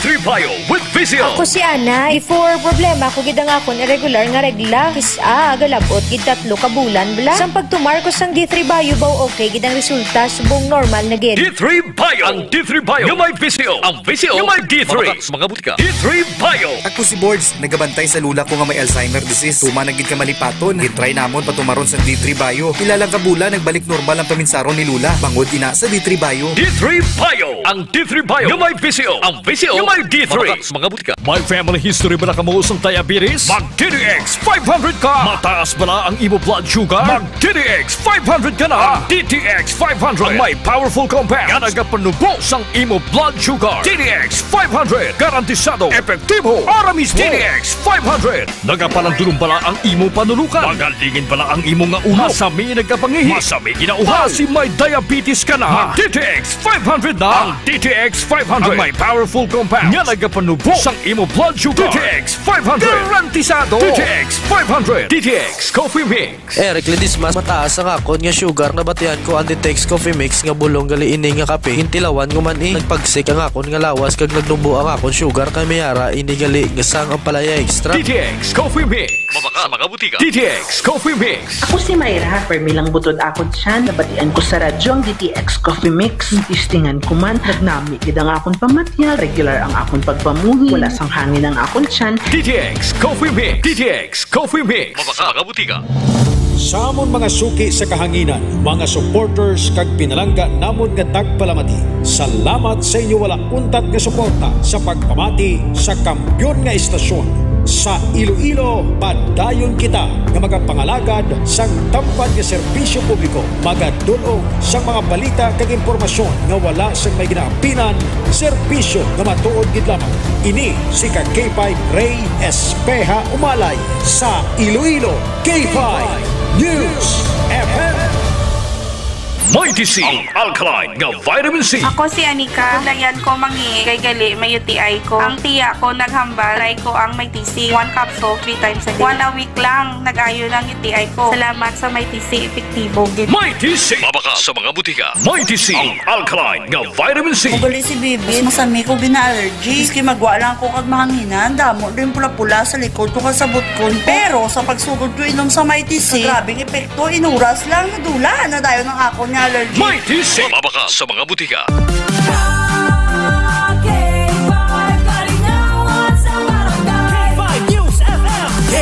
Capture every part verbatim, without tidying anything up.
Three Bio with Visio. Ako si Ana. Before, problema ko gid ang akon irregular nga regla. Kis-a, galabot gid tatlo ka bulan bala. Sang pagtumar ko sang D three Bio, baw okay gid ang resulta, subong normal na gid. D three Bio. Ang D three Bio nga may Visio. Ang Visio nga may D three. Mabakal sa mga butika. D three Bio. Ako si Bords, nagabantay sa lula ko nga may Alzheimer disease. Tuman na gid ka malipaton. Gintry namon patumaron sa D three Bio. Pila lang ka bulan, nagbalik normal ang paminsaron ni lula. Bangod ina sa D three Bio. D three Bio. Ang D three Bio nga may Visio. Ang Visio nga may D three. Mabakal sa mga butika. May family history bala kamo sang diabetes? Mag D T X five hundred ka. Mataas bala ang imo blood sugar? Mag D T X five hundred ka na. Ang D T X five hundred ang may powerful compound nga nagapanubo sang imo blood sugar. D T X five hundred, garantisado, epektibo, para mismo. D T X five hundred, nagapalandulong bala ang imo panulukan? Magalingin bala ang imo nga ulo? Masami nagkapangihi? Masami ginauhaw? Basi may diabetes ka na? Mag D T X five hundred na. Ang D T X five hundred ang may powerful compound nga nagapanubo sang imo blood sugar. D T X five hundred, garantisado. D T X five hundred, D T X Coffee Mix. Eric Ledesma, mataas ang akon nga sugar. Nabatian ko ang D T X Coffee Mix nga bulong gali ini nga kape. Gintilawan ko man, eh. Nagpagsik ang akon nga lawas kag nagnubo ang akon sugar, kay may ara ini gali nga sang ampalaya extra. D T X Coffee Mix. Mabakal sa mga butika. D T X Coffee Mix. Ako si Myra. Permi lang butod akon tiyan. Nabatian ko sa radyo ang D T X Coffee Mix. Testingan ko man. Nagnami gid ang akon pamatyag. Regular ang akon pagpamuhi. Wala sang hangin ang akon tiyan. D T X Coffee Mix. D T X Coffee Mix. Mabakal sa mga butika. Sa amon mga suki sa kahanginan, mga supporters kag pinalangga namon nga tagpalamati, salamat sa inyo wala untat nga suporta sa pagpamati sa kampiyon nga estasyon. Sa Iloilo, padayon kita nga magapangalagad sang tampad nga serbisyo publiko, magadul-ong sang mga balita kag impormasyon nga wala sang may ginaapinan, serbisyo nga matuod gid lamang. Ini si ka K five Rey Espeha Umalay sa Iloilo, K five News F M. Mighty C, ang alkaline nga vitamin C. Ako si Anika. Layan ko mangi kay gali may U T I ko. Ang tiya ko naghambal, try ko ang Mighty C. One capsule, three times a day. One a week lang, nag-ayo na ang U T I ko. Salamat sa Mighty C, epektibo gid. Mighty C. Mabakal sa mga butika. Mighty C, ang alkaline nga vitamin C. Ugali si Bibi, masami ko gina-allergy. Maski magwa lang ako kag mahanginan, damo din pula-pula sa likod ko kag sa butkon ko. Pero sa pagsugod ko inom sa Mighty C, grabing epekto, inuras lang, nadula na dayon ang akon nga allergy. Mighty C. Mabakal sa mga butika. K five News F M. K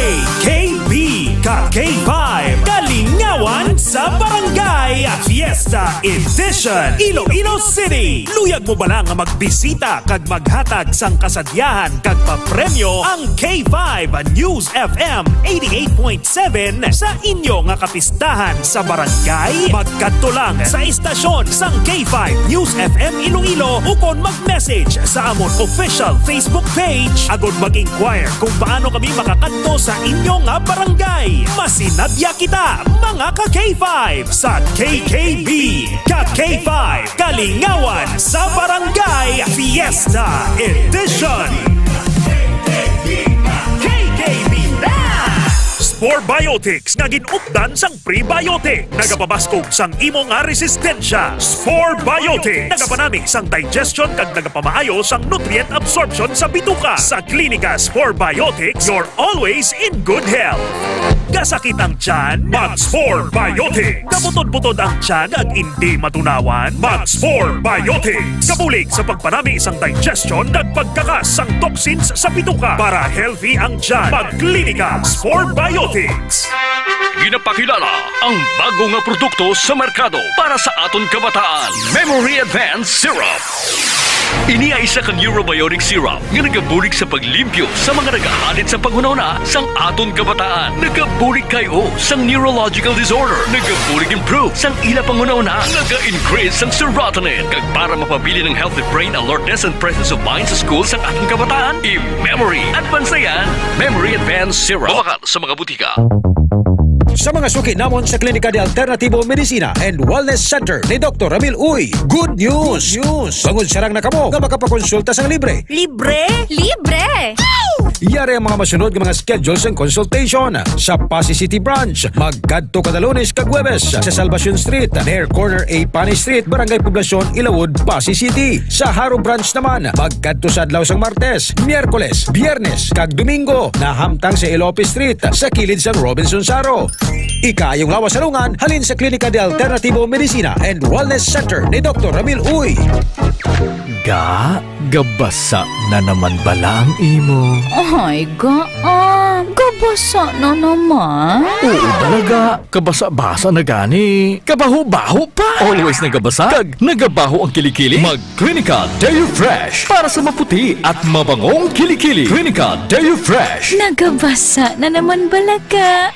K B, ka K five, Kalingawan sa Barangay, Fiesta Edition, Iloilo City. Luyag mo bala nga magbisita kag maghatag sang kasadyahan kag papremyo ang K five News F M eighty-eight point seven sa inyo nga kapistahan sa barangay? Magkadto lang sa istasyon sang K five News F M Iloilo ukon mag-message sa amon official Facebook page agud mag-inquire kung paano kami makakadto sa inyo nga barangay. Masinadya kita, mga ka K five, sa K K B, ka K five, Kalingawan sa Barangay Fiesta Edition. K K B Band! Spore Biotics nga gin-updan sang prebiotic. Nagapabaskog sang imo nga resistensya. Spore Biotics. Nagapanami sang digestion kag nagapamaayo sang nutrient absorption sa bituka. Sa Klinika Spore Biotics, you're always in good health. Kasakit ang tiyan? Mag Spore Biotics. Kabutod-butod ang tiyan ag indi matunawan? Mag Spore Biotics. Kabulig sa pagpanami sang digestion kag pagkakas sang toxins sa bituka. Para healthy ang tiyan, mag Klinika Spore Biotics. Ginapakilala ang bago nga produkto sa merkado para sa aton kabataan, Memory Advance Syrup. Ini ay isa ka neurobiotic syrup nga nagabulig sa paglimpyo sa mga nagahalid sa panghunahuna sang aton kabataan. Nagabulig kay o sang neurological disorder. Nagabulig improve sang ila panghunahuna. Naga-increase sang serotonin. Kag para mapabilin ang healthy brain alertness and presence of mind sa school sang aton kabataan, i-memory advance na yan. Memory Advance Syrup. Mabakal sa mga butika. Sa mga suki namon sa Klinika de Alternativo Medicina and Wellness Center ni Doktor Ramil Uy, good news! Good news! Bangod sarang na kamo nga makapakonsulta sang libre. Libre? Libre! Yari ang mga masunod nga mga schedule sang consultation. Sa Passi City Branch, magkadto kada Lunes kag Huwebes sa Salvacion Street, near corner A Pani Street, Barangay Poblacion, Ilawod, Passi City. Sa Jaro Branch naman, magkadto sa adlaw sang Martes, Miyerkules, Biyernes, kag Domingo, nahamtang sa Elope Street, sa kilid sang Robinson Jaro. Ikaayong lawas sa lungan halin sa Klinika de Alternativo Medicina and Wellness Center ni Doktor Ramil Uy. Ga, gabasa na naman bala ang imo? Ay, ga, ah, gabasa na naman. Oo, talaga. Kabasa-basa na gani. Kabaho-baho pa. Always nagabasa. Kag nagabaho ang kilikili. Mag Clinica Deo Fresh para sa maputi at mabangong kilikili. Clinica Deo Fresh. Nagabasa na naman bala ka.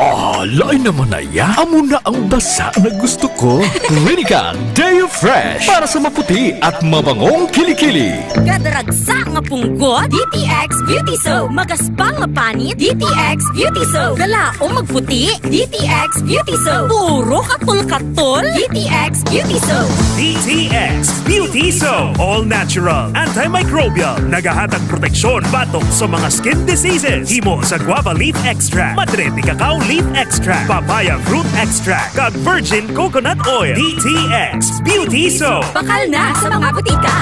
Ah, lain naman na ya. Amo na ang basa na gusto ko. Clinica Deo Fresh para sa maputi at mabangong kilikili. Kadaragsa nga punggot, D T X Beauty Soap. Magaspang nga panit, D T X Beauty Soap. Kalaom magputi, D T X Beauty Soap. Puro katol-katol, D T X Beauty Soap. D T X Beauty Soap. All natural, antimicrobial. Nagahatag proteksyon batok sa mga skin diseases. Himo sa guava leaf extract, madre de cacao leaf extract, papaya fruit extract, kag virgin coconut oil. D T X Beauty Soap. Bakal na sa mga butika.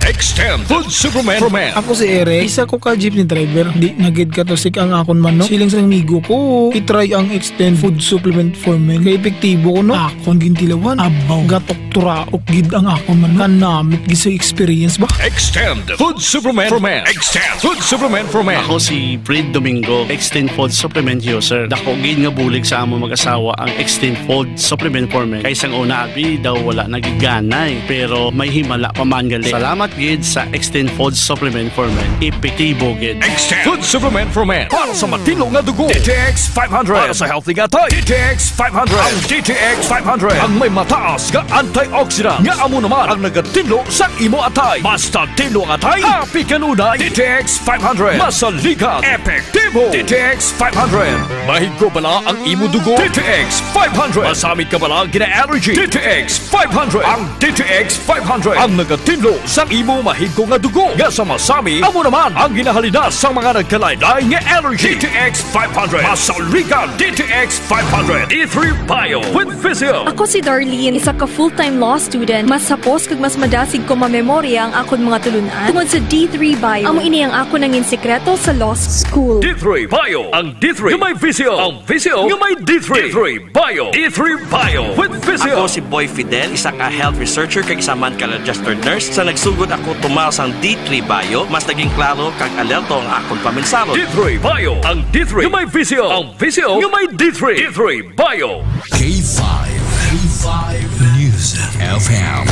Extend Food Supplement for Men. Ako si Eric, isa ko ka jeepney driver. Di na gid katusik ang akon manok. Siling sang migo ko, i-try ang Extend Food Supplement for Men. Kay epektibo ko, no? Akon gintilawan, abaw, gatok turaok gid ang akon manok. Kanamit gid sa experience ba? Extend Food Supplement for Men. Extend Food Supplement for Men. Ako si Fred Domingo, Extend Food Supplement User. Dako gid nga bulig sa among mag-asawa ang Extend Food Supplement for Men. Kay sang una, abi daw wala na gid ganay, pero may himala pa man gali. Salamat gid sa Extend Food Supplement for Men. Epektibo gid. Extend Food Supplement for Men. Para sa matinlo nga dugo, D T X five hundred. Para sa healthy nga atay, D T X five hundred. Ang D T X five hundred ang may mataas nga antioxidant, nga amo naman ang nagatinlo sa imo atay. Basta tinlo ang atay, happy kanunay. D T X five hundred. Masaligan, epektibo. D T X five hundred. Mahigko bala ang imo dugo? D T X five hundred. Masami ka bala gina-allergy? D T X five hundred. Ang D T X five hundred ang nagatinlo sa imo mahigko nga dugo nga sa masami, amo naman ang ginahalinas sa mga nagkalain-lain nga allergy. D T X five hundred. Masaligan, D T X five hundred. D three Bio with Physio. Ako si Darlene, isa ka full-time law student. Mas hapos kag mas madasig ko mamemorya ang akon mga tulun-an tungod sa D three Bio. Amo ini ang akon nangin sikreto sa law school. D three Bio, ang D three nga may Physio, ang Physio nga may D three. D three Bio. D three Bio with Physio. Ako si Boy Fidel, isa ka health researcher kag isa man ka registered nurse. Sa nagsugod ako tumal sang D three Bio, mas naging klaro kag alerto ang akon pamensaron. D three Bio, ang D three nga may Physio, ang Physio nga may D three. D three Bio. K five, K five News F M.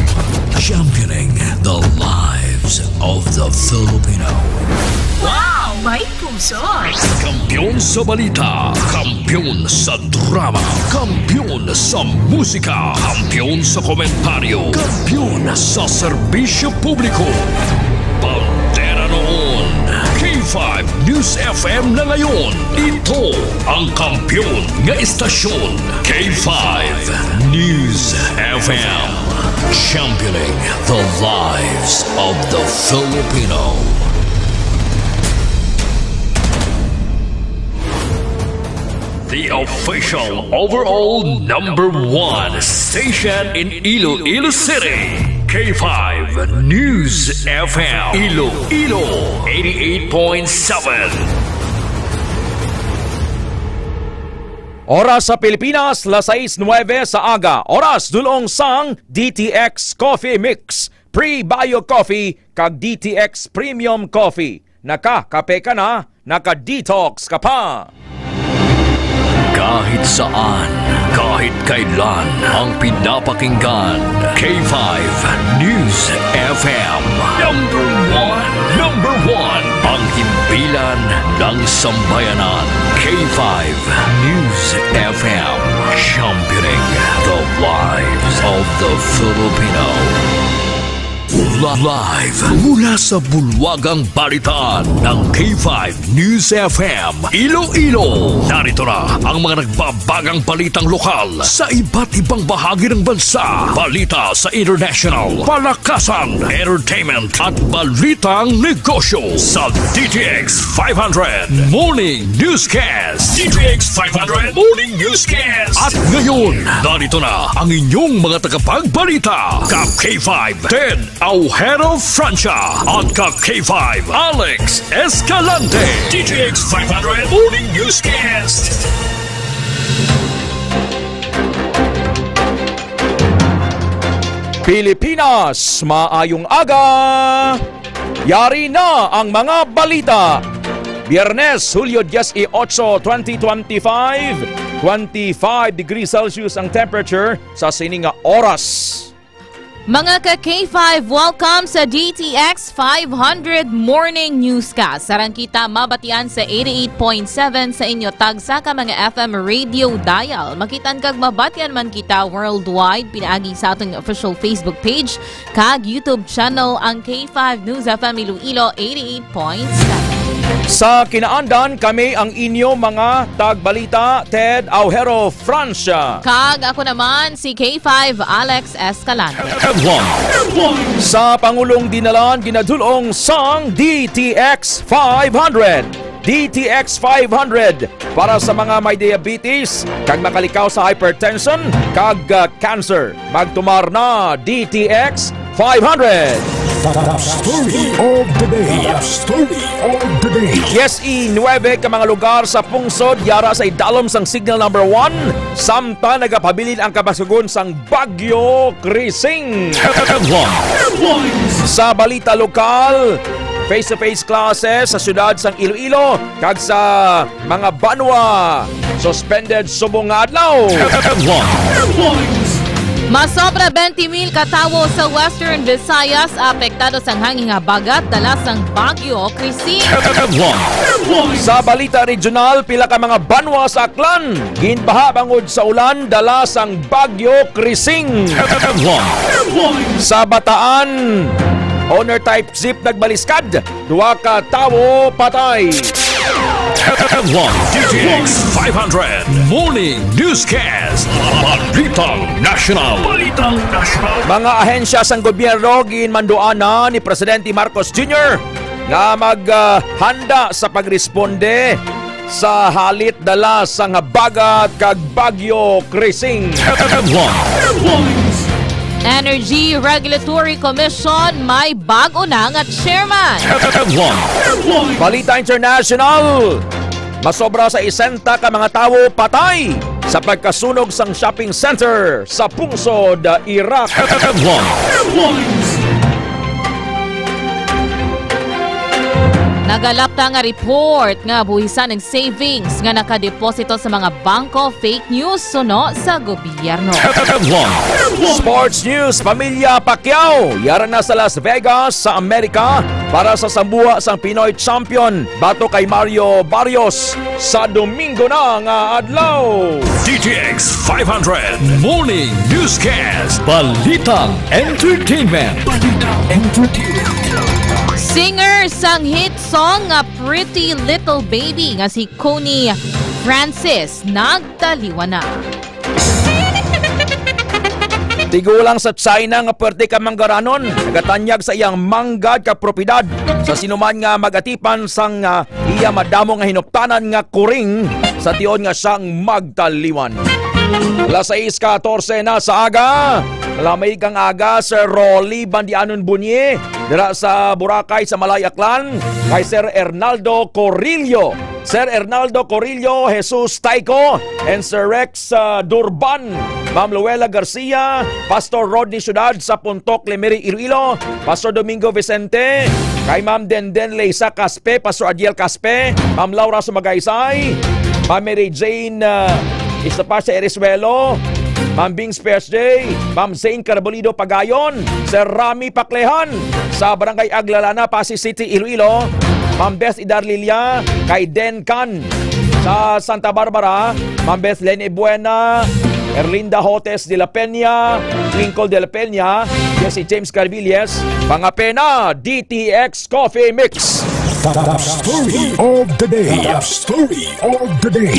Championing the lives of the Filipino. Wow! May puso! Kampiyon sa balita, kampiyon sa drama, kampiyon sa musika, kampiyon sa komentaryo, kampiyon sa serbisyo publiko. Bandera noon, K five News F M na ngayon. Ito ang kampiyon nga istasyon, K five News F M. Championing the lives of the Filipino. The official overall number one station in Iloilo City, K five News F M, Iloilo, eighty-eight point seven. Oras sa Pilipinas, las sais nuebe sa aga. Oras dulong sang D T X Coffee Mix, Pre-Bio Coffee, kag D T X Premium Coffee. Nakakape ka na, naka-detox ka pa. Kahit saan, kahit kailan, ang pinapakinggan, K five News F M. Number one, number one, ang himpilan ng sambayanan. K five News F M, championing the lives of the Filipino. Live mula sa bulwagang balitaan ng K five News F M Iloilo. Narito na ang mga nagbabagang balitang lokal sa iba't ibang bahagi ng bansa. Balita sa international, palakasan, entertainment, at balitang negosyo sa D T X five hundred Morning Newscast. D T X five hundred Morning Newscast. At ngayon, narito na ang inyong mga tagapagbalita, Kap K five, Ted Aujero Francia, at Kap K five, Alex Escalante. D T X five hundred Morning Newscast. Pilipinas, maayong aga! Yari na ang mga balita. Biyernes, Hulyo dieciocho, twenty twenty-five. Twenty-five degrees Celsius ang temperature sa sini nga oras. Mga ka K five, welcome sa D T X five hundred Morning Newscast. Sarang kita mabatian sa eighty-eight point seven sa inyo tagsa ka mga F M radio dial. Makitan kag mabatian man kita worldwide pinaagi sa atong official Facebook page kag YouTube channel, ang K five News F M Iloilo eighty-eight point seven. Sa kinaandan, kami ang inyo mga tagbalita, Ted Aujero Francia. Kag ako naman, si K five Alex Escalante. Headlines. Sa Pangulong Dinalan, ginadulong sang D T X five hundred. D T X five hundred para sa mga may diabetes kag makalikaw sa hypertension kag, ah, cancer. Magtumar na, D T X five hundred. The story of the day. The story of the day. Dies y nueve ka mga lugar sa pungsod yara sa idalom sang signal number one, samtang nagapabilin ang kabasugon sang Bagyo Krising. Headlines. Sa balita lokal, face-to-face classes sa siyudad sang Iloilo kag sa mga banwa suspended subong nga adlaw. Headlines. Masobra twenty mil ka tawo sa Western Visayas apektado sang hangin nga habagat dala sang Bagyo Krising. Headlines. Sa balita regional, pila ka mga banwa sa Aklan ginbaha bangod sa ulan dala sang Bagyo Krising. Headlines. Sa Bataan, owner type jeep nagbaliskad, duha ka tawo patay. Headlines. D T X five hundred Morning Newscast. Balitang National. Balitang National. Mga ahensya sang gobyerno ginmanduan na ni Presidente Marcos Junior nga mag, ah, handa sa pagresponde sa halit dala sang habagat kag Bagyo Krising. Headlines. Energy Regulatory Commission may bag-o na nga chairman. Headlines. Balita international. Masobra sa sesenta ka mga tawo patay sa pagkasunog sang shopping center sa pungsod, ah, Iraq. Headlines. Nagalapta nga report nga buhisan ang savings nga nakadeposito sa mga bangko, fake news suno sa gobyerno. Headlines. Sports news, Pamilya Pacquiao yara na sa Las Vegas sa Amerika para sa sambuha sang Pinoy champion batok kay Mario Barrios sa Domingo na nga adlaw. D T X five hundred Morning Newscast. Balitang Entertainment. Balitang Entertainment. Singer sang hit song nga Pretty Little Baby nga si Connie Francis nagtaliwan na. Tigulang sa China nga puwerte ka manggaranon, nagatanyag sa iyang manggad ka propiedad sa sinuman nga mag-atipan sang, ah, iya madamo nga hinuptanan nga kuring sa tion nga siya ang magtaliwan. Alas sais katorse na sa aga, lamig ang aga, Sir Rolly Bandianon Bunye, dira sa Boracay, sa Malay, Aklan, kay Sir Ernaldo Corillo. Sir Ernaldo Corillo, Jesus Taico, and Sir Rex, ah, Durban, Ma'am Luella Garcia, Pastor Rodney Ciudad sa Puntok Lemery, Iloilo, Pastor Domingo Vicente, kay Ma'am Denden Leisa Caspe, Pastor Adiel Caspe, Ma'am Laura Sumagaysay, Ma'am Mary Jane, ah, Isa pa sa Erisuelo, Ma'am Bings P S J, Ma'am Zane Carbolido Pagayon, Sir Rami Paklehan sa Barangay Aglalana, Passi City, Iloilo, Ma'am Beth Idarlilia, kay Den Can sa Santa Barbara, Ma'am Beth Leni Buena, Erlinda Hotes de la Peña, Lincoln de la Peña, Jesse James Carvilles, mga pena, D T X Coffee Mix. The, the story of the day. The story of the day.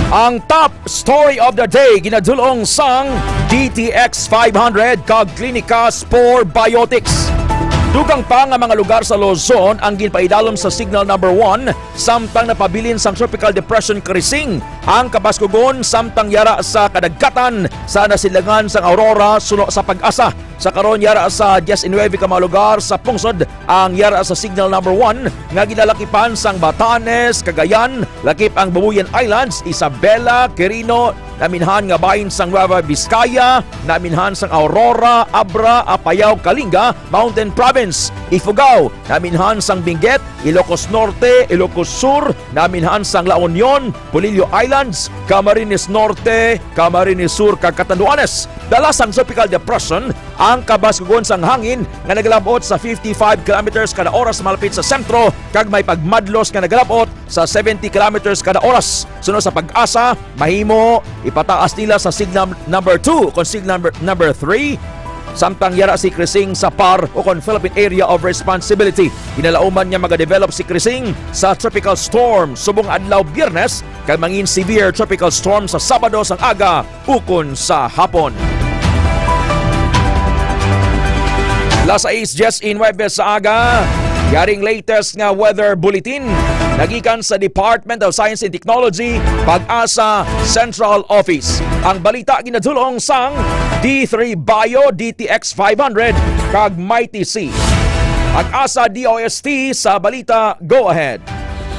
Ang top story of the day, ginadulong sang D T X five hundred kag Klinika Spore Biotics. Dugang pa nga mga lugar sa Luzon ang ginpaidalom sa Signal Number One, samtang napabilin sang Tropical Depression Krising ang kabaskugon, samtang yara sa kadagatan sa nasilangan sang Aurora suno sa Pag-asa. Sa karon, yara sa diyes y nuebe ka mga lugar sa pungsod ang yara sa Signal Number One nga ginalakipan sang Batanes, Cagayan, lakip ang Babuyan Islands, Isabela, Quirino, naminhan nga bahin sang Nueva Vizcaya, naminhan sang Aurora, Abra, Apayao, Kalinga, Mountain Province, Ifugao, naminhan sang Benguet, Ilocos Norte, Ilocos Sur, naminhan sang La Union, Polillo Islands, Camarines Norte, Camarines Sur, kag Catanduanes. Dala sang Tropical Depression ang kabaskugon sang hangin nga nagalab-ot sa fifty-five kilometers kada oras malapit sa sentro, kag may pagmadlos nga nagalab-ot sa seventy kilometers kada oras. Suno sa Pag-asa, mahimo ipataas nila sa signal number two kon signal number, number three. Samtang yara si Krising sa PAR o kon Philippine Area of Responsibility. Ginalauman nga magadevelop si Krising sa tropical storm subong adlaw Biyernes kag mangin severe tropical storm sa Sabado sang aga ukon sa hapon. Las sais diyes y nuebe sa aga, yaring latest nga weather bulletin nagikan sa Department of Science and Technology, Pag-asa Central Office. Ang balita ginadulong sang D three Bio, D T X five hundred, kag Mighty C. Pag-asa D O S T sa balita. Go ahead.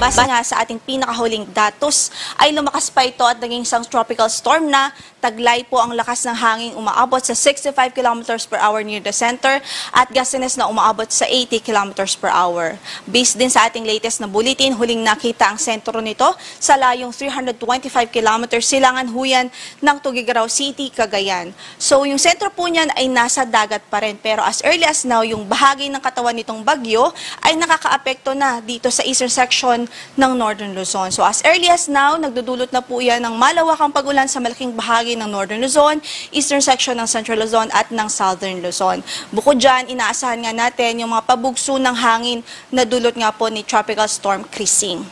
Base nga sa ating pinakahuling datos, ay lumakas pa ito at naging isang tropical storm na. Taglay po ang lakas ng hangin, umaabot sa sixty-five kilometers per hour near the center at gustiness na umaabot sa eighty kilometers per hour. Based din sa ating latest na bulletin, huling nakita ang sentro nito sa layong three hundred twenty-five kilometers silangan huyan ng Tuguegarao City, Cagayan. So, yung sentro po niyan ay nasa dagat pa rin. Pero as early as now, yung bahagi ng katawan nitong bagyo ay nakakaapekto na dito sa eastern section ng Northern Luzon. So, as early as now, nagdudulot na po yan ng malawakang pag-ulan sa malaking bahagi ng Northern Luzon, eastern section ng Central Luzon at ng Southern Luzon. Bukod dyan, inaasahan nga natin yung mga pabugso ng hangin na dulot nga po ni Tropical Storm Krising.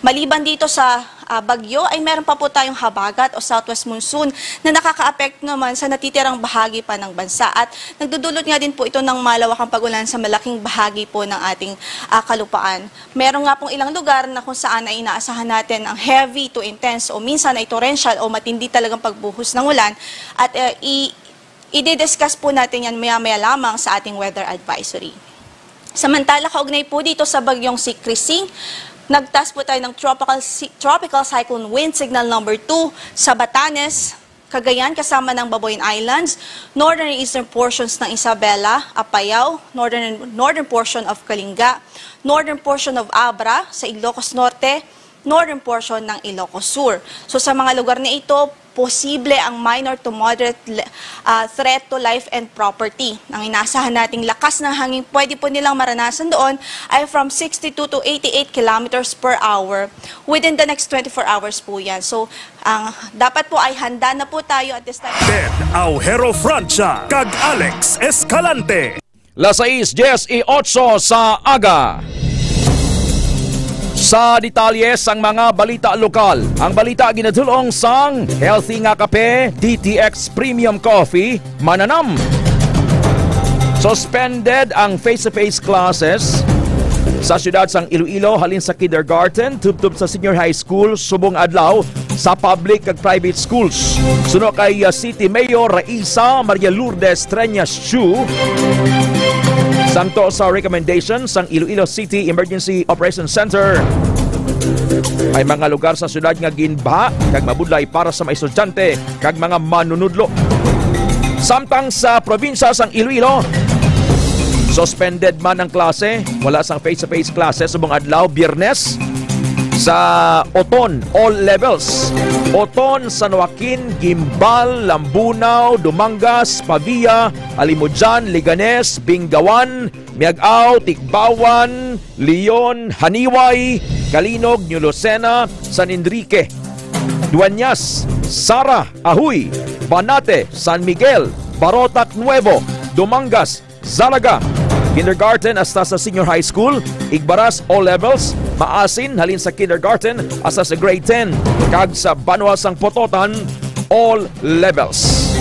Maliban dito sa, ah, bagyo, ay meron pa po tayong habagat o southwest monsoon na nakakaapekto naman sa natitirang bahagi pa ng bansa. At nagdudulot nga din po ito ng malawakang pag-ulan sa malaking bahagi po ng ating, ah, kalupaan. Meron nga pong ilang lugar na kung saan ay inaasahan natin ang heavy to intense o minsan ay torrential o matindi talagang pagbuhos ng ulan. At, eh, i-, i-discuss po natin yan maya-maya lamang sa ating weather advisory. Samantala, kaugnay po dito sa bagyong si Krising, nagtas po tayo ng tropical, si-, tropical cyclone wind signal number two sa Batanes, Cagayan, kasama ng Babuyan Islands, northern and eastern portions ng Isabela, Apayao, northern, northern portion of Kalinga, northern portion of Abra, sa Ilocos Norte, northern portion ng Ilocos Sur. So, sa mga lugar na ito, posible ang minor to moderate le-, ah, threat to life and property. Ang inaasahan nating lakas ng hangin pwede po nilang maranasan doon ay from sixty-two to eighty-eight kilometers per hour within the next twenty-four hours po yan. So, ang dapat po ay handa na po tayo at this time. Ben Aujero Francia kag Alex Escalante. Las sais diyes y ocho sa aga. Sa detalye sang mga balita lokal, ang balita ginadulong sang Healthy nga Kape, D T X Premium Coffee, mananam. Suspended ang face-to-face classes sa siyudad sang Iloilo, halin sa kindergarten tubtob sa senior high school, subong adlaw sa public kag private schools. Suno kay, uh, City Mayor Raisa Maria Lourdes Treñas Chu, santo sa recommendation sang Iloilo City Emergency Operations Center, ay mga lugar sa siyudad nga ginbaha kag mabudlay para sa mga estudyante kag mga manunudlo. Samtang sa probinsya sang Iloilo, suspended man ang klase, wala sang face-to-face classes subong adlaw, Biyernes, sa Oton, all levels. Oton, San Joaquin, Guimbal, Lambunao, Dumangas, Pavia, Alimodian, Leganes, Bingawan, Miag-ao, Tigbauan, Leon, Janiuay, Calinog, New Lucena, San Enrique. Dueñas, Sara, Ajuy, Banate, San Miguel, Barotac Nuevo, Dumangas, Zalaga, kindergarten hasta sa senior high school, Igbaras, all levels, Maasin, halin sa kindergarten hasta sa grade ten, kag sa banwa sang Pototan, all levels.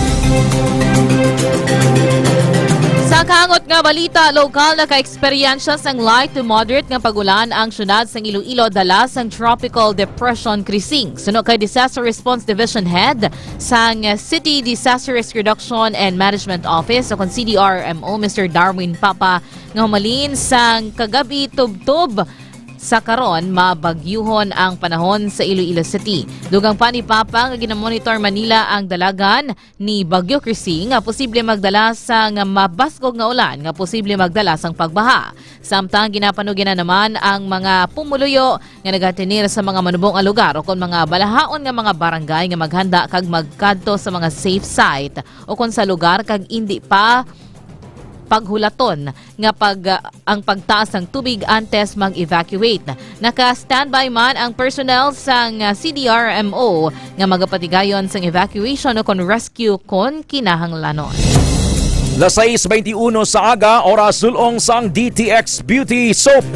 Sa kahangot nga balita, lokal, nakaeksperyensya sang light to moderate nga pag-ulan ang syudad sang Iloilo dala sang Tropical Depression Krising. Suno kay Disaster Response Division Head sang City Disaster Risk Reduction and Management Office o kon C D R M O, Mister Darwin Papa, nga humalin sang kagab-i tubtob sa karon, mabagyuhon ang panahon sa Iloilo City. Dugang pa ni Papa nga ginamonitor man nila ang dalagan ni Bagyo Krising nga posible magdala sang mabasgog nga ulan nga posible magdala sang pagbaha. Samtang ginapanugyan na naman ang mga pumuluyo nga nagatener sa mga manubo nga lugar o kon mga balahaon nga mga barangay nga maghanda kag magkadto sa mga safe site o kon sa lugar kag indi pa paghulaton nga pag, ang pagtaas sang tubig antes mag-evacuate. Naka-standby man ang personnel sang, ah, C D R M O nga magapatigayon sang evacuation o kon rescue kon kinahanglanon. Las sais beintiuno sa aga, oras sul-ong sang D T X Beauty Soap.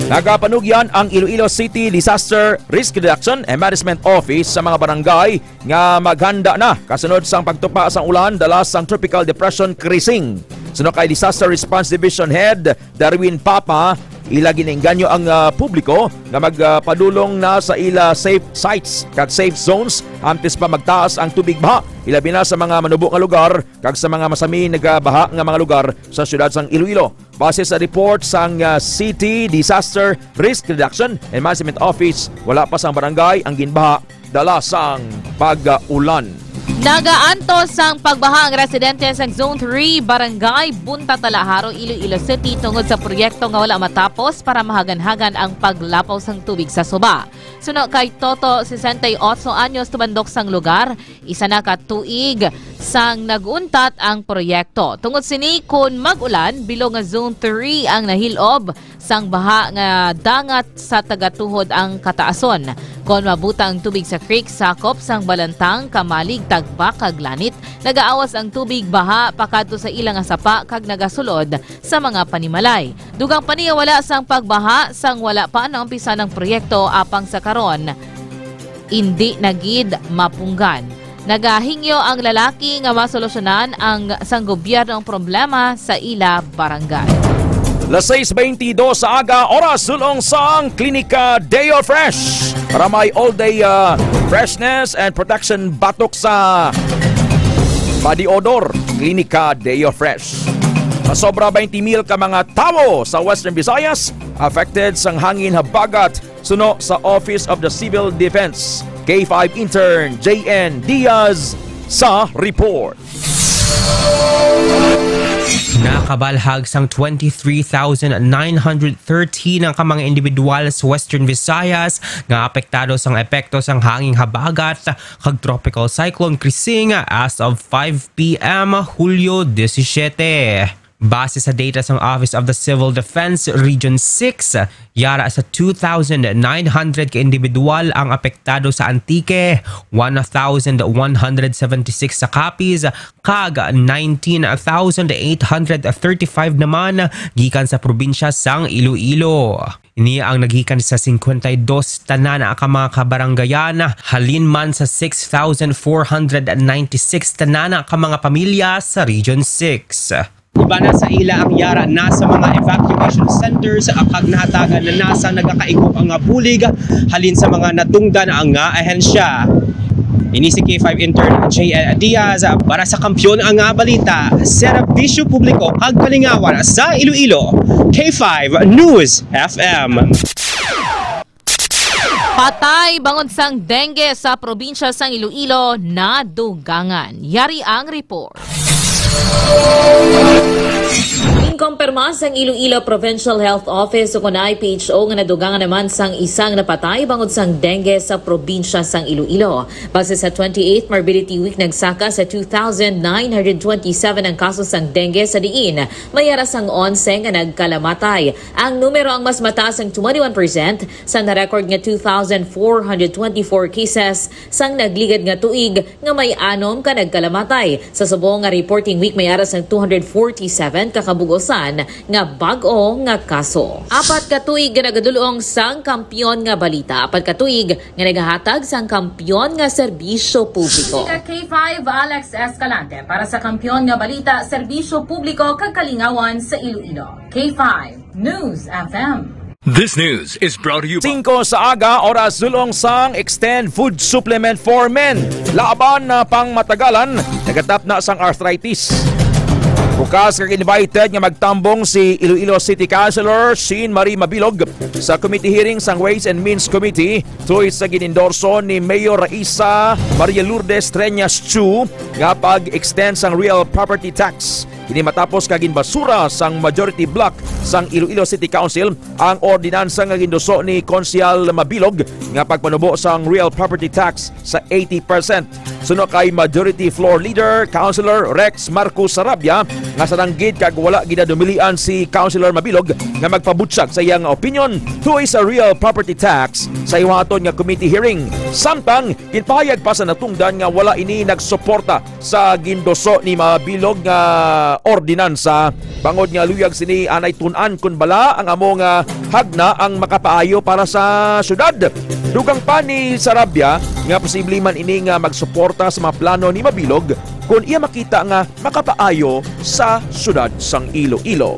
Nagapanugyan ang Iloilo City Disaster Risk Reduction and Management Office sa mga barangay nga maghanda na kasunod sang pagtupa sang ulan dala sang Tropical Depression Krising. Suno kay Disaster Response Division Head Darwin Papa, ila ginaengganyo ang, ah, publiko nga magpadulong na sa ila safe sites kag safe zones antes pa magtaas ang tubig baha, ilabi na sa mga manubo nga lugar kag sa mga masami nagabaha nga mga lugar sa siyudad sang Iloilo. Base sa report sang, ah, City Disaster Risk Reduction and Management Office, wala pa sang barangay ang ginbaha dala sang pag-ulan. Nagaantos sang pagbaha ang residente sang Zone three, Barangay Bunta Talaharo, Iloilo City, tungod sa proyekto nga wala matapos para mahaganhagan ang paglapaw sang tubig sa suba. Suno kay Toto, sesenta y ocho anyos, tubandok sang lugar, isa na ka tuig sang nag-untat ang proyekto. Tungod sini, kon mag-ulan, bilog nga Zone three ang nahil-ob sang baha nga dangat sa tagatuhod ang kataason. Kon mabuta ang tubig sa creek, sakop sang Balantang, Camalig, Tagbac, kag Lanit, nagaawas ang tubig baha pakadto sa ila nga sapa kag nagasulod sa mga panimalay. Dugang pa niya, wala sang pagbaha sang wala pa naumpisan ang proyekto, apang sa karon, indi na gid mapunggan. Nagahingyo ang lalaki nga masolusyonan ang sang gobyerno ang problema sa ila barangay. Las sais beintidos sa aga, oras sul-ong sang Klinika Deo Fresh. Para may all-day, ah, freshness and protection batok sa body odor, Klinika Deo Fresh. Masobra twenty mil ka mga tawo sa Western Visayas affected sang hangin habagat, suno sa Office of the Civil Defense. K five intern J N Diaz sa report. Nakabalhag sang twenty-three thousand nine hundred thirteen ang ka mga individual sa Western Visayas nga apektado sang epekto sang hanging habagat kag Tropical Cyclone Krising as of five p m, Hulyo disisiete. Base sa data sang Office of the Civil Defense Region six, yara sa two thousand nine hundred ka individual ang apektado sa Antique, one thousand one hundred seventy-six sa Capiz, kag nineteen thousand eight hundred thirty-five naman gikan sa probinsya sang Iloilo. Ini ang naggikan sa cincuenta y dos tanan ka mga kabarangayan, halin man sa six thousand four hundred ninety-six tanan ka mga pamilya sa Region six. Iban na sa ila ang yara na sa mga evacuation centers, ah, kag nahatagan na na sang nagakaigo nga bulig halin sa mga natungdan nga ahensya. Ini si K five intern J L Diaz para sa Kampiyon nga Balita, Serbisyo Publiko kag Kalingawan sa Iloilo, K five News F M. Patay bangod sang dengue sa probinsya sang Iloilo, nadugangan. Yari ang report. Kumpirma sang Iloilo Provincial Health Office ukon I P H O nga nadugangan naman sang isang napatay bangod sang dengue sa probinsya sang Iloilo. Base sa twenty-eighth Morbidity Week, nagsaka sa two thousand nine hundred twenty-seven ang kaso sang dengue, sa diin may ara sang onse nga nagkalamatay. Ang numero ang mas mataas sang twenty-one percent sa na-record nga two thousand four hundred twenty-four cases sang nagligad nga tuig, nga may anom ka nagkalamatay. Sa subong nga reporting week, may ara sang two hundred forty-seven ka kabug-osan nga bag-o nga kaso. Apat ka tuig nga nagadul-ong sang kampiyon nga balita. Apat ka tuig nga nagahatag sang kampiyon nga serbisyo publiko. Ka K five, Alex Escalante para sa kampiyon nga balita, serbisyo publiko kag kalingawan sa Iloilo. K five News F M. This news is brought to you by Singko sa aga, oras dul-ong sang Extend Food Supplement for Men. Laban na pang matagalan, nagatap na sang arthritis. Bukas kag invited nga magtambong si Iloilo City Councilor Sheen Marie Mabilog sa committee hearing sang Ways and Means Committee tungod sa gin-endorso ni Mayor Raisa Maria Lourdes Treñas Chu nga pag-extend sang real property tax. Ini matapos ka ginbasura sang majority bloc sang Iloilo City Council ang ordinansa nga ginduso ni Konsehal Mabilog nga pagpanubo sang real property tax sa eighty percent. Suno kay Majority Floor Leader, Councilor Rex Marcos Sarabia, nga sa danggit kag wala ginadumilian si Councilor Mabilog nga magpabutyag sa iyang opinion tungod sa real property tax sa iwaton nga committee hearing. Samtang ginpahayag pa sa natungdan nga wala ini nagsuporta sa ginduso ni Mabilog nga ordinansa, bangod nga luyag sini anay tun-an kon bala ang amo nga hagna ang makapaayo para sa syudad. Dugang pa ni Sarabia nga posible man ini nga magsuporta sa mga plano ni Mabilog kon iya makita nga makapaayo sa syudad sang Iloilo.